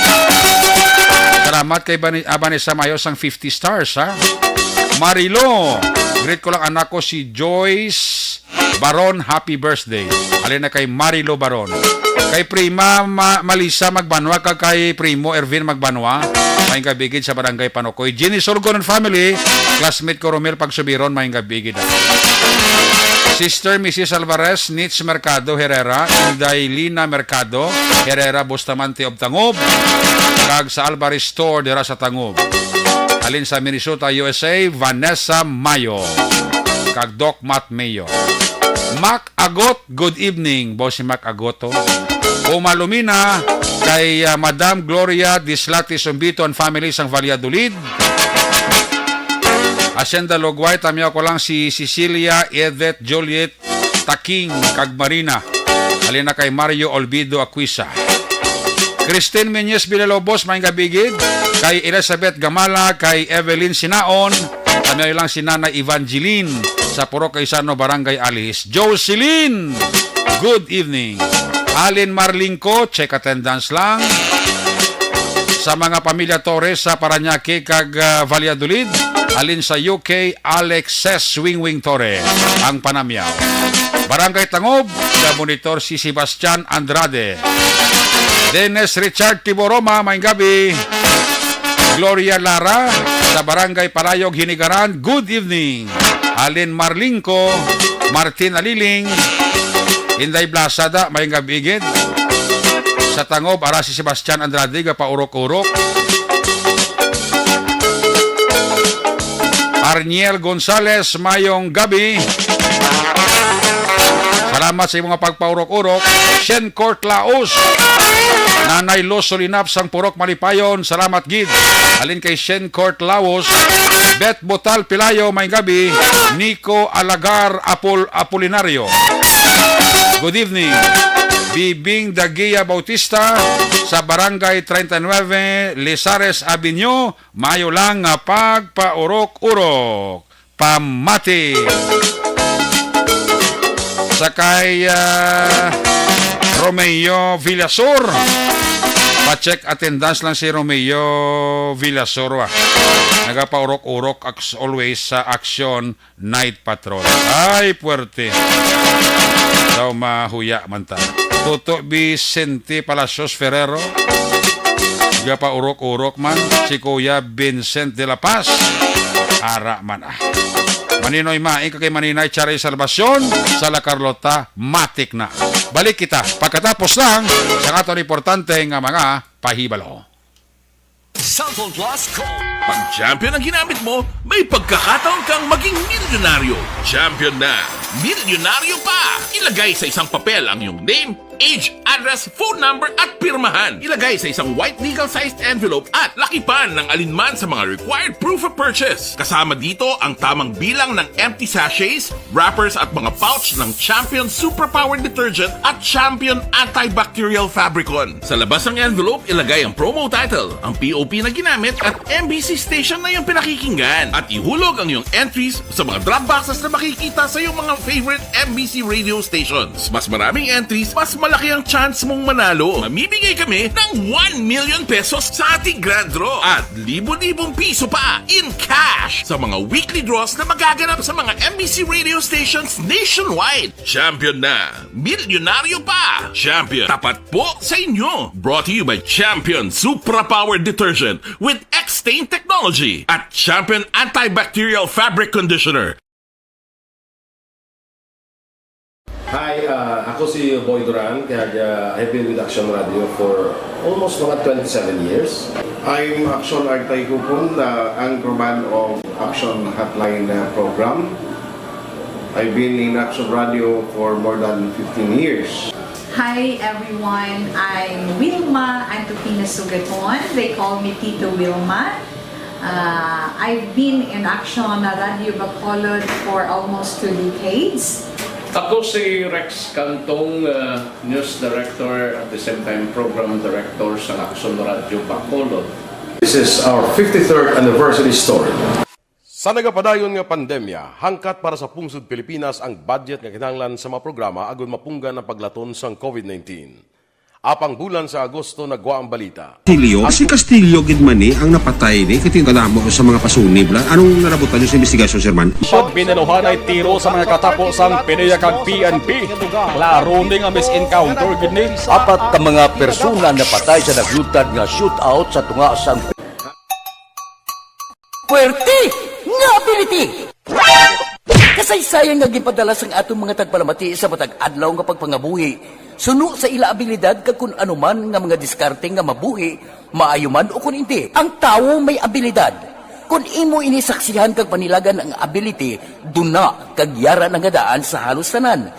Salamat kay Bani-, ah, Vanessa Mayo sang fifty stars, ha? Marilo, greet ko lang anak ko si Joyce Baron, happy birthday. Halin na kay Marilo Baron. Kay Prima Ma-, Malisa Magbanwa, kag kay Primo Ervin Magbanwa. Maayong gabi, gid, sa Barangay Panukoy. Jenny Sorgon and family, classmate ko Romel Pagsubiron, maayong gabi, gid. Sister Missus Alvarez, Nits Mercado Herrera, Inday Lina Mercado Herrera Bustamante of Tangub, kag sa Alvarez Store dira sa Tangub. Halin sa Minnesota, U S A, Vanessa Mayo, kag Doc Matt Mayo. Mac Agot, good evening, boss, si Mac Agot, oh. Uma Lumina, kay, ah, Madam Gloria Dislati Sumbito and family sang Valladolid. Hacienda Lugway, tamiya ko lang si Cecilia, Edith, Juliet, Taking, kag Marina. Halin na kay Mario Olvido Aquisa. Christine Meñez Villalobos, maayong gabi, gid. Kay Elizabeth Gamala, kay Evelyn Sinaon, tamiya lang si Nanay Evangeline sa Purok Gaisano, Barangay Alis. Jocelyn, good evening. Alin Marlingco, check attendance lang. Sa mga pamilya Torres sa Parañaque kag, ah, Valladolid, halin sa U K, Alexes Wingwing Torres ang panamyaw. Barangay Tangob, ga-monitor si Sebastian Andrade. Dennis Richard Tiboroma, maayong gabi. Gloria Lara, sa Barangay Palayog, Hinigaran, good evening. Alin Marlingco, Martin Aliling, Inday Blasada, maayong gabi, gid. Sa Tangob, ara si Sebastian Andrade, gapaurok-urok. Arniel Gonzalez, maayong gabi. Salamat sa imong pagpaurok-urok. Shen Court Laos. Nanay Los Solinap sang Purok Malipayon. Salamat gid. Alin kay Shen Court Laos. Beth Botal Pilayo, maayong gabi. Nico Alagar Apol-, Apolinario. Good evening. Bibing Dagia Bautista sa Barangay treinta y nueve, Lizares Avenue. Maayo lang nga pagpaurok-urok. Pamati. Sa kay, ah, Romeo Villasor. Pa-check attendance lang si Romeo Villasor, ah. Nagapaurok-urok as always sa Aksyon Night Patrol. Ay, puwerte. Daw mahuya man ta. Toto Vicente Palacios Ferrero. Gapaurok-urok man si Kuya Vincent de la Paz. Ara man, ah. Maninoy Maing kag kay Maninay Charay Salvacion sa La Carlota, matik na. Balik kita pagkatapos lang sa aton importante nga mga pahibalo. Cellphone Plus Gold. Pag champion ang ginamit mo, may pagkakataon kang maging milyonaryo. Champion na, milyonaryo pa! Ilagay sa isang papel ang iyong name, age, address, phone number, at pirmahan. Ilagay sa isang white legal-sized envelope at lakipan ng alinman sa mga required proof of purchase. Kasama dito ang tamang bilang ng empty sachets, wrappers, at mga pouch ng Champion Suprapower Detergent at Champion Antibacterial Fabricon. Sa labas ng envelope, ilagay ang promo title, ang P O P na ginamit, at M B C station na iyong pinakikinggan. At ihulog ang iyong entries sa mga drop boxes na makikita sa iyong mga favorite M B C radio stations. Mas maraming entries, mas malaki ang chance mong manalo. Mamimigay kami ng one million pesos sa ating grand draw at libo-libong piso pa in cash sa mga weekly draws na magaganap sa mga M B C radio stations nationwide. Champion na! Milyonaryo pa! Champion, tapat po sa inyo! Brought to you by Champion Supra Power Detergent with X-Stain Technology at Champion Antibacterial Fabric Conditioner. Hi, uh, ako si Boy Duran, kag, uh, I've been with Action Radio for almost mga twenty-seven years. I'm Action Artay Kupon, the anchorman of Action Hotline, uh, program. I've been in Action Radio for more than fifteen years. Hi everyone, I'm Wilma Antokina Sugaton. They call me Tito Wilma. Uh, I've been in Action Radio Bacolod for almost two decades. Ako si Rex Cantong, uh, News Director, at the same time Program Director sa Aksyon Radyo Bacolod. This is our fifty-third anniversary story. Sa nagapadayon nga pandemya, hangkat para sa pungsod Pilipinas ang budget nga kinahanglan sa mga programa agud mapunggan ang paglaton sang covid nineteen. Apang bulan sa Agosto nagwa ang balita. Castillo? Si Castillo gid man ni ang napatay ni, kay kadamo sa mga pasunib lang. Anong narabutan niyo sa investigasyon, Sir Man? Pag binanuhanay tiro sa mga katapo sang PDEA kag P N P, klaro ni nga mis-encounter gid ni. Apat ka mga persona napatay sa naglutad nga shootout sa tunga sang Puwerte nga ability! Kasaysayan nga ginpadala sang aton mga tagpalamati sa matag adlaw nga pagpangabuhi, suno sa ila abilidad kag kun ano man nga mga diskarte nga mabuhi, maayo man o kun indi. Ang tawo may abilidad. Kun imo ini saksihan kag panilagan ang ability, duna kag yara na nga daan sa halos tanan.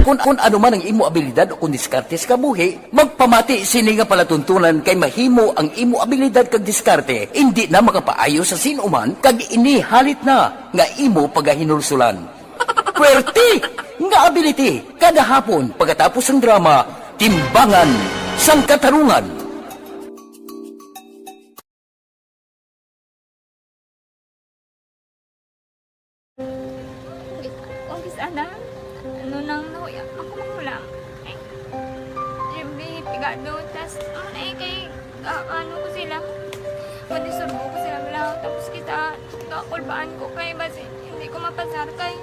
Kun, kun ano man ang imo abilidad o kun diskarte sa kabuhi, magpamati sini nga palatuntunan kay mahimo ang imo abilidad kag diskarte indi na makapaayo sa sin-o man kag ini halit na nga imo pagahinulsulan. Puwerte nga ability kada hapon pagkatapos sang drama, Timbangan sang Katarungan. Kung kis-, ana, ano nang nahuya, ako manghulam. Ay, Jimmy, pigado, tas, ano na eh, kay, ah, ano ko sila, pwede surbo ko sila, wala, tapos kita, kakulbaan ko kay, basi, hindi ko mapasar kay.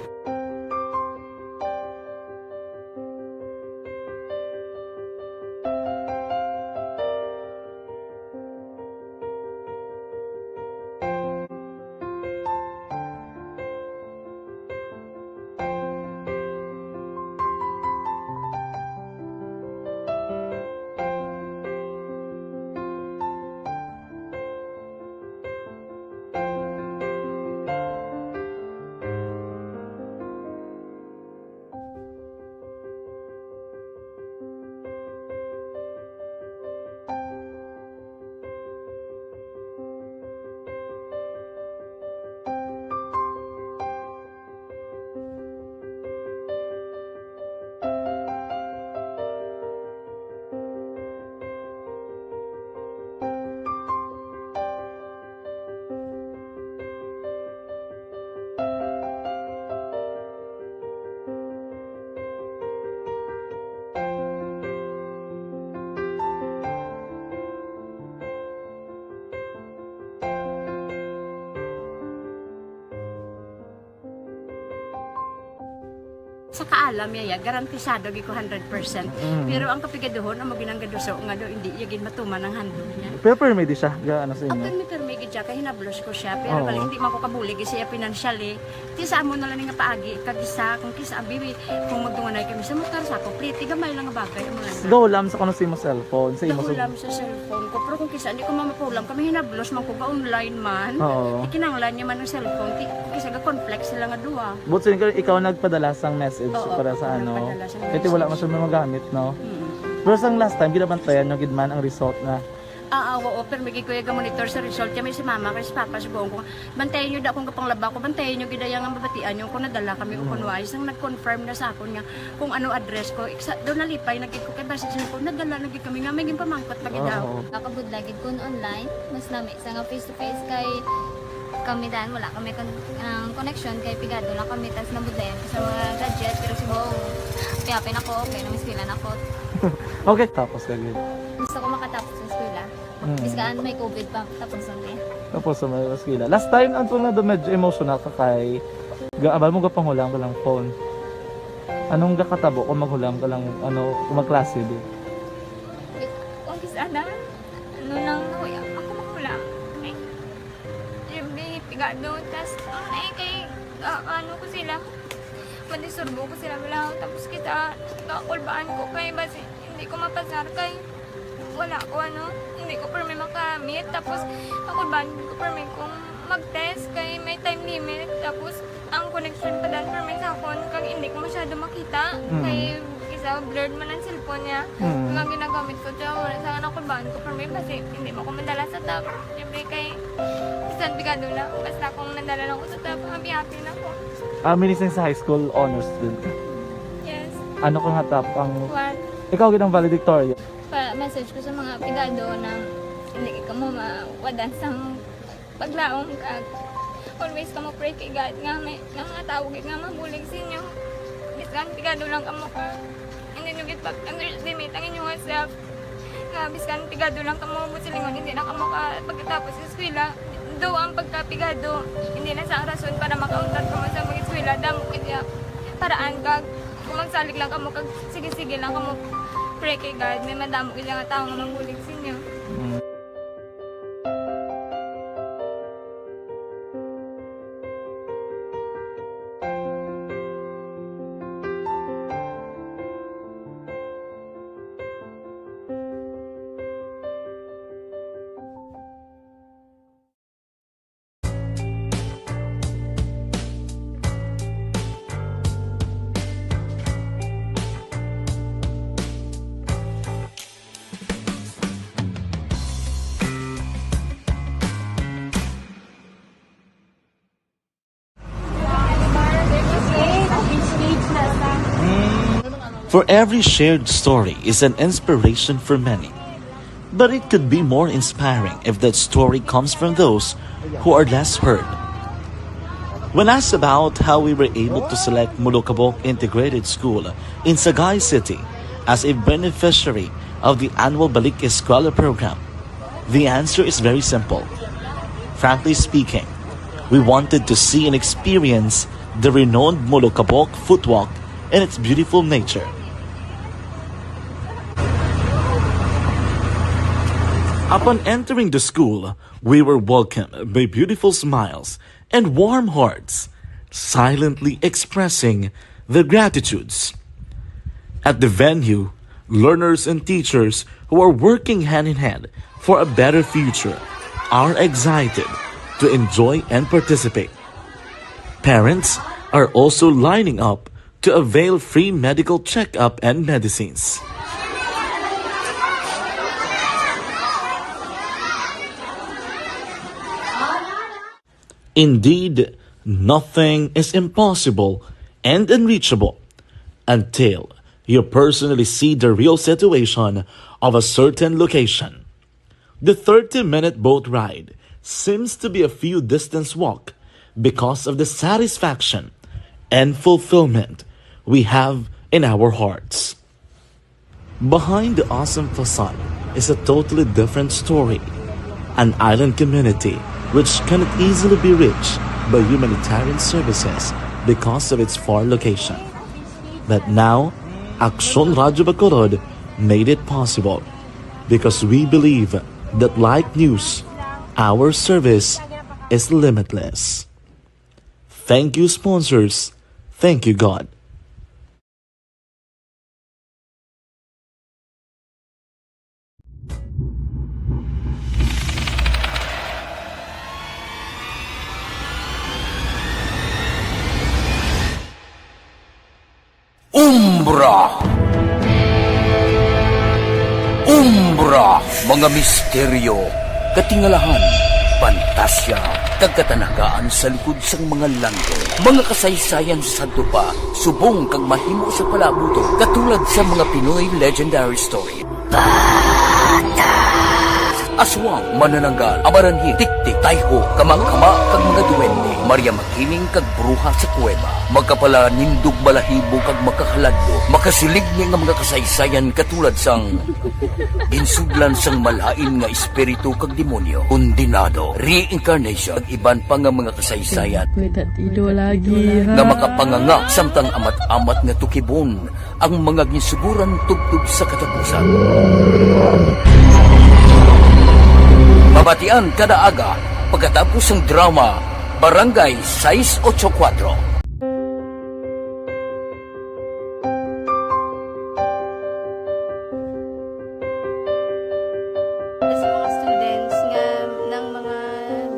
Sa kaalam niya, ya, garantisado gid ko hundred percent. Mm. Pero ang kapigaduhon, amo ginang gaduso nga do, hindi niya gid matuman ang handog niya. Pero permi di siya, ga, ano sa inyo? Permi, permi gid siya, kay hinablos ko siya. Pero Oo. bali, hindi man ko kabulig siya financially. Ti sa amo na lang nga paagi, kag isa, kung kisa, abi, kung magdunganay kami sa motor, sa ako, pretty, gamay lang nga bagay, amo lang. Gahulam sa kuno sa imo cellphone, sa imo Gahulam sa cellphone ko, pero kung kisa, hindi ko mamapahulam, kami hinablos man ko, ga-online man. Oo. Ikinanglan niya man ang cellphone, ti, kung kisa, ga-conflict sila nga duha. But sin-, ikaw nagpadala sang message Oo, para sa ako ano? nagpadala sang Kasi wala message. man siya magamit, no? Mm. Pero sang last time, ginabantayan nyo gid man ang result na Ah, ah, oo, pero may gid ko yung monitor sa result. Kaya may si mama, kay si papa, subuhon ko, bantayan nyo da kung kapanglaba ko, bantayan nyo gid yung mabatian nyo kung nadala kami o Mm. kung wais. Ang nag-confirm na sa akon nga kung ano address ko, iksa, doon nalipay na gid ko kay basi sa ko, nadala na gid kami nga may ginpamangkot pa gid daw. Oo. Nakabudlay gid kun online, mas nami sa nga face to face kay kami dan wala kami kon-, ang connection kay pigado lang kami tas nabudlayan ko sa mga gadget pero si Bong, happy na ko, okay na, mas pila na ko. Okay, tapos ka gid. Gusto ko makatapos sa eskwela. Mm. Biskaan may covid pa, tapos ang eh. Tapos sa may eskwela. Last time, ang tuna do medyo emotional ka kay gaabal mo gapanghulam ka lang phone. Anong gakatabo kung maghulam ka lang, ano, kung magklase di? Kung kis-, ana, ano nang nahuya, ako maghulam. Eh, Jimmy, pigado, tas, ang eh, kay, ah, ano ko sila, madisturbo ko sila, wala, tapos kita, kakulbaan ko kay, basi, hindi ko mapasar kay, wala ko, ano, hindi ko permi makamit. Tapos, ako ba, hindi ko permi kung mag-test kay may time limit. Tapos, ang connection pa dan permi sa akon, kag hindi ko masyado makita. Mm. Kay, isa, blurred man ang cellphone niya. Mm. Ang ginagamit ko, siya, wala sa akin, ako ba, hindi ko permi, kasi hindi mo ko madala sa top. Siyempre, kay, bisan pigado na, basta kung nadala lang ko sa top, happy-happy na ko. Ah, minising sa high school, honors student ka? Ano ka nga top ang What? Ikaw gid ang valedictorian. Pa-message ko sa mga pigado na hindi kamo mawadan sang paglaom, kag always kamo pray kay God nga may, nga mga tawo gid nga mabulig sa inyo. Bisan pigado lang kamo, ka hindi nyo gid pag-underestimate ang inyong self. Nga bisan pigado lang kamo, buot silingon, hindi na kamo ka pagkatapos sa eskwela. Do ang pagkapigado, hindi na sa rason para makauntat kamo sa mag-eskwela. Damo gid ya paraan, kag kung magsalig lang kamo, kag sige-sige lang kamo pray kay God, may madamo gid nga tawo nga mabulig sa inyo. Mm. For every shared story is an inspiration for many. But it could be more inspiring if that story comes from those who are less heard. When asked about how we were able to select Molokabok Integrated School in Sagay City as a beneficiary of the annual Balik Eskwela program, the answer is very simple. Frankly speaking, we wanted to see and experience the renowned Molokabok footwalk and its beautiful nature. Upon entering the school, we were welcomed by beautiful smiles and warm hearts, silently expressing their gratitudes. At the venue, learners and teachers who are working hand in hand for a better future are excited to enjoy and participate. Parents are also lining up to avail free medical checkup and medicines. Indeed, nothing is impossible and unreachable until you personally see the real situation of a certain location. The thirty-minute boat ride seems to be a few distance walk because of the satisfaction and fulfillment we have in our hearts. Behind the awesome facade is a totally different story, an island community which cannot easily be reached by humanitarian services because of its far location. But now, Aksyon Radyo Bacolod made it possible because we believe that, like news, our service is limitless. Thank you, sponsors. Thank you, God. Umbra. Umbra, mga misteryo, katingalahan, pantasya, kag katanagaan sa likod sang mga langit. Mga kasaysayan sa sadto pa, subong kag mahimo sa palaabuton, katulad sa mga Pinoy legendary story. Aswang, manananggal, amaranhit, tiktik, tayho, kamakama, kag mga duwende, Maria Makiling kag bruha sa kuweba, makapalanindog balahibo kag makahaladlo, makasiligni nga mga kasaysayan katulad sang ginsudlan sang malain nga espiritu kag demonyo, kondenado, reincarnation, kag iban pa nga mga kasaysayan Kuya Tatido lagi, ha? Nga makapanganga samtang amat-amat nga tukibon ang mga ginsuguran tubtob sa katapusan. Mabatian kada aga pagkatapos sang drama Barangay Sais Ocho Kuatro. Sa mga students nga, nang mga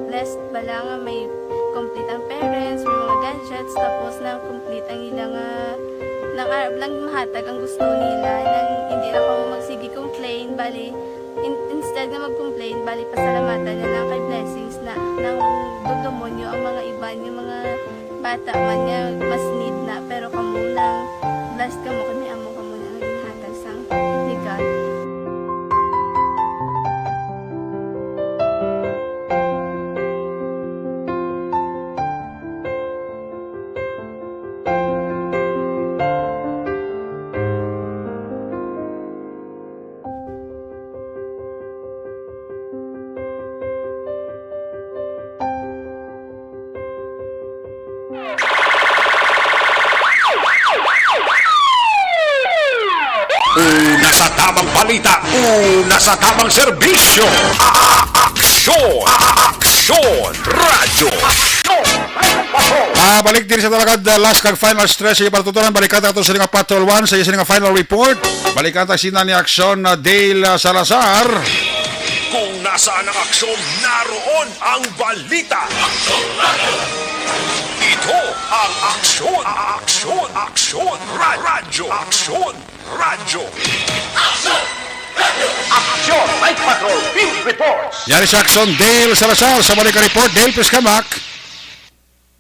blessed bala nga may complete ang parents, may mga gadgets, tapos nang complete ang ila nga, nang arab lang mahatag ang gusto nila, nang hindi na kamo magsige complain, bali, in-, instead nga mag-complain, bali, pasalamatan na lang kay blessings na, nang dudumonyo ang mga iban nga mga bata man nga mas need na, pero kamo nang blessed kamo kami ang Tamang balita, una sa tamang serbisyo. A-, a-, aksyon, a-, a-, aksyon, radyo. Aksyon! Ah, balik din sa talaga, the last kag final stretch sa patutunan. Balikan ta ato sa nga Patrol One, sa iya sa nga final report. Balikan ta sina ni Aksyon na Dale, ah, Salazar. Kung nasaan ang aksyon, naroon ang balita. Ito ang aksyon, aksyon, aksyon, ra-, radyo, aksyon, radyo. Aksyon! Night Patrol Field Reports! Yari sa aksyon, Dale Salazar. Sa balik report, Dale, please come back.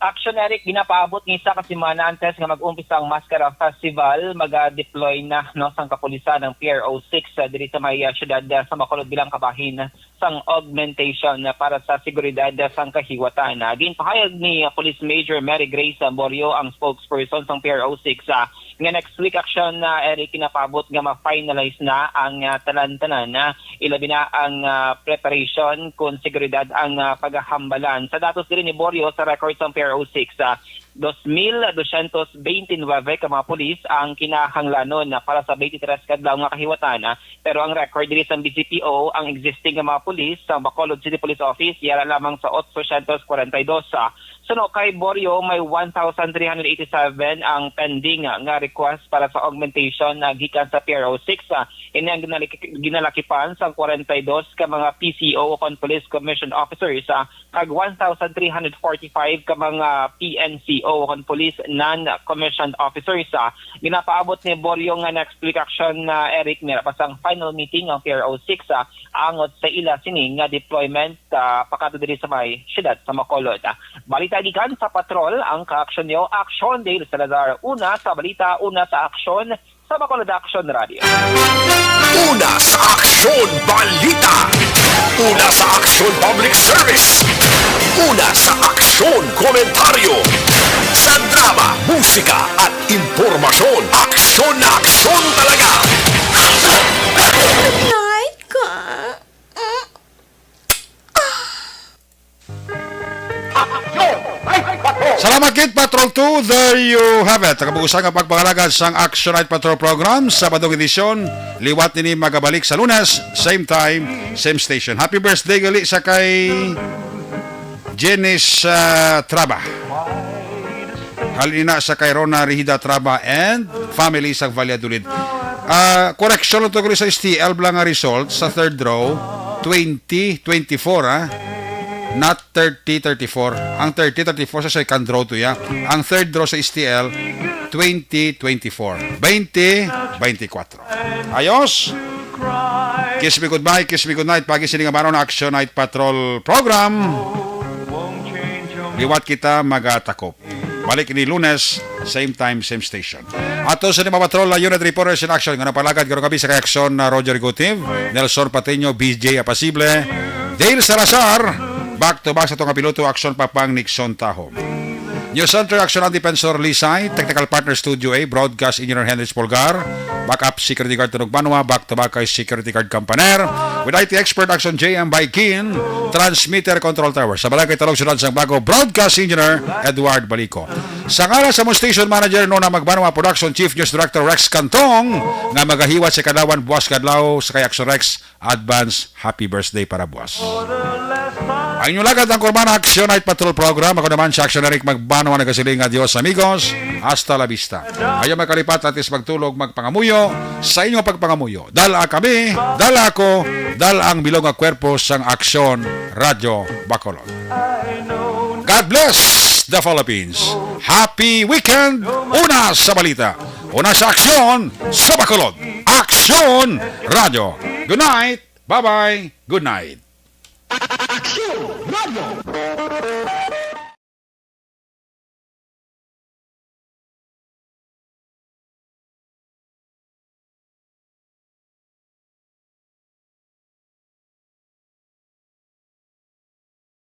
Action, Eric, ginapaabot ni isa ka semana antes nga mag-umpisa ang Mascara Festival, maga-deploy na, no, sang kapulisan ang P R O six, ah, diri sa may, ah, siyudad, ah, sa Bacolod bilang kabahin sang augmentation, ah, para sa seguridad, ah, sang kahiwatan. Ah, ginpahayag ni, ah, Police Major Mary Grace, ah, Borio, ang spokesperson sang P R O six, ah, nga next week action na, Eric, kinapabot nga ma-finalize na ang, ah, tanan-tanan na ilabi na ang, ah, preparation kon seguridad ang, ah, pagahambalan. Sa datos diri ni Borio sa record sang P R O six, ah, dos mil dosyentos beintinuebe ka mga pulis ang kinahanglanon na para sa twenty-three ka adlaw nga kahiwatan, ah, pero ang record diri sa B C P O, ang existing nga mga pulis sa Bacolod City Police Office, yara lamang sa otsosyentos kwarenta y dos, ah. Suno kay Borio, may one thousand three hundred eighty-seven ang pending, ah, nga request para sa augmentation na gikan sa P R O six, ah. Ini ang ginalik-, ginalakipan sang kwarenta y dos ka mga P C O o kon Police Commissioned Officers, ah, kag one thousand three hundred forty-five ka mga P N C O o kon Police Non-Commissioned Officers, ah. Ginapaabot ni Borio nga next week action na, Eric, mira pa sang final meeting ang P R O six, ah, angot sa ila sini nga deployment, ah, pakadto diri sa may siyudad sa Bacolod. Balita gikan sa Patrol, ang kaaksyon niyo, Aksyon Dale Salazar. Una sa balita, una sa aksyon, sa Bacolod Action Radio. Una sa aksyon, balita. Una sa aksyon, public service. Una sa aksyon, komentaryo. Sa drama, musika, at impormasyon, aksyon na aksyon talaga. Night ka. Salamat gid, Patrol two. There you have it. Ang kabuusan nga pagpangalagad sang Action Night Patrol Program, Sabadong edisyon, liwat nini magabalik sa Lunes, same time, same station. Happy birthday gali sa kay Janice, ah, Traba. Halin na sa kay Rona Rihida Traba and family sa Valladolid. Ah, koreksyon lang to gali sa S T L bala nga result sa third draw, twenty twenty-four, ah. Not thirty thirty-four. Ang thirty thirty-four sa second draw to, ya. Ang third draw sa S T L, twenty twenty-four. Twenty twenty-four. Ayos? Kiss me goodbye, kiss me goodnight. Pagi sini nga Mano na Action Night Patrol Program. Liwat kita magatakop. Balik ini Lunes, same time, same station. Ato sa ni mga patrol na unit reporters in action nga napalagad karong gabi sa kay Action na Roger Gutiv, Nelson Patino, B J Apasible, Dale Salazar, back to back sa tunga piloto, Action Papang Nixon Taho. News Center, Action Andy Pensor Lisay, Technical Partner Studio A, Broadcast Engineer Henrich Polgar, Backup Security Guard Tunog Banwa, back to back kay Security Guard Kampaner, with I T Expert Action J M Baikin, Transmitter Control Tower. Sa Barangay Talog, Siyudad sang Bago, Broadcast Engineer Edward Balico. Sa ngalan sa mo Station Manager, Nona Magbanwa, Production Chief News Director Rex Cantong, nga magahiwat sa kadlawan buwas kadlaw sa kay Action Rex, advance happy birthday para buwas. Ang inyong lagad ang Kurbana Action Night Patrol Program. Ako naman si Action Eric Magbano ang nagasiling nga Dios amigos. Hasta la vista. Ayaw magkalipat, atis magtulog, magpangamuyo. Sa inyong pagpangamuyo, dala kami, dala ako, dala ang bilog nga kwerpo sang Aksyon Radyo Bacolod. God bless the Philippines. Happy weekend. Una sa balita. Una sa aksyon sa Bacolod. Aksyon Radyo. Good night. Bye-bye. Good night. Aksyon Radyo.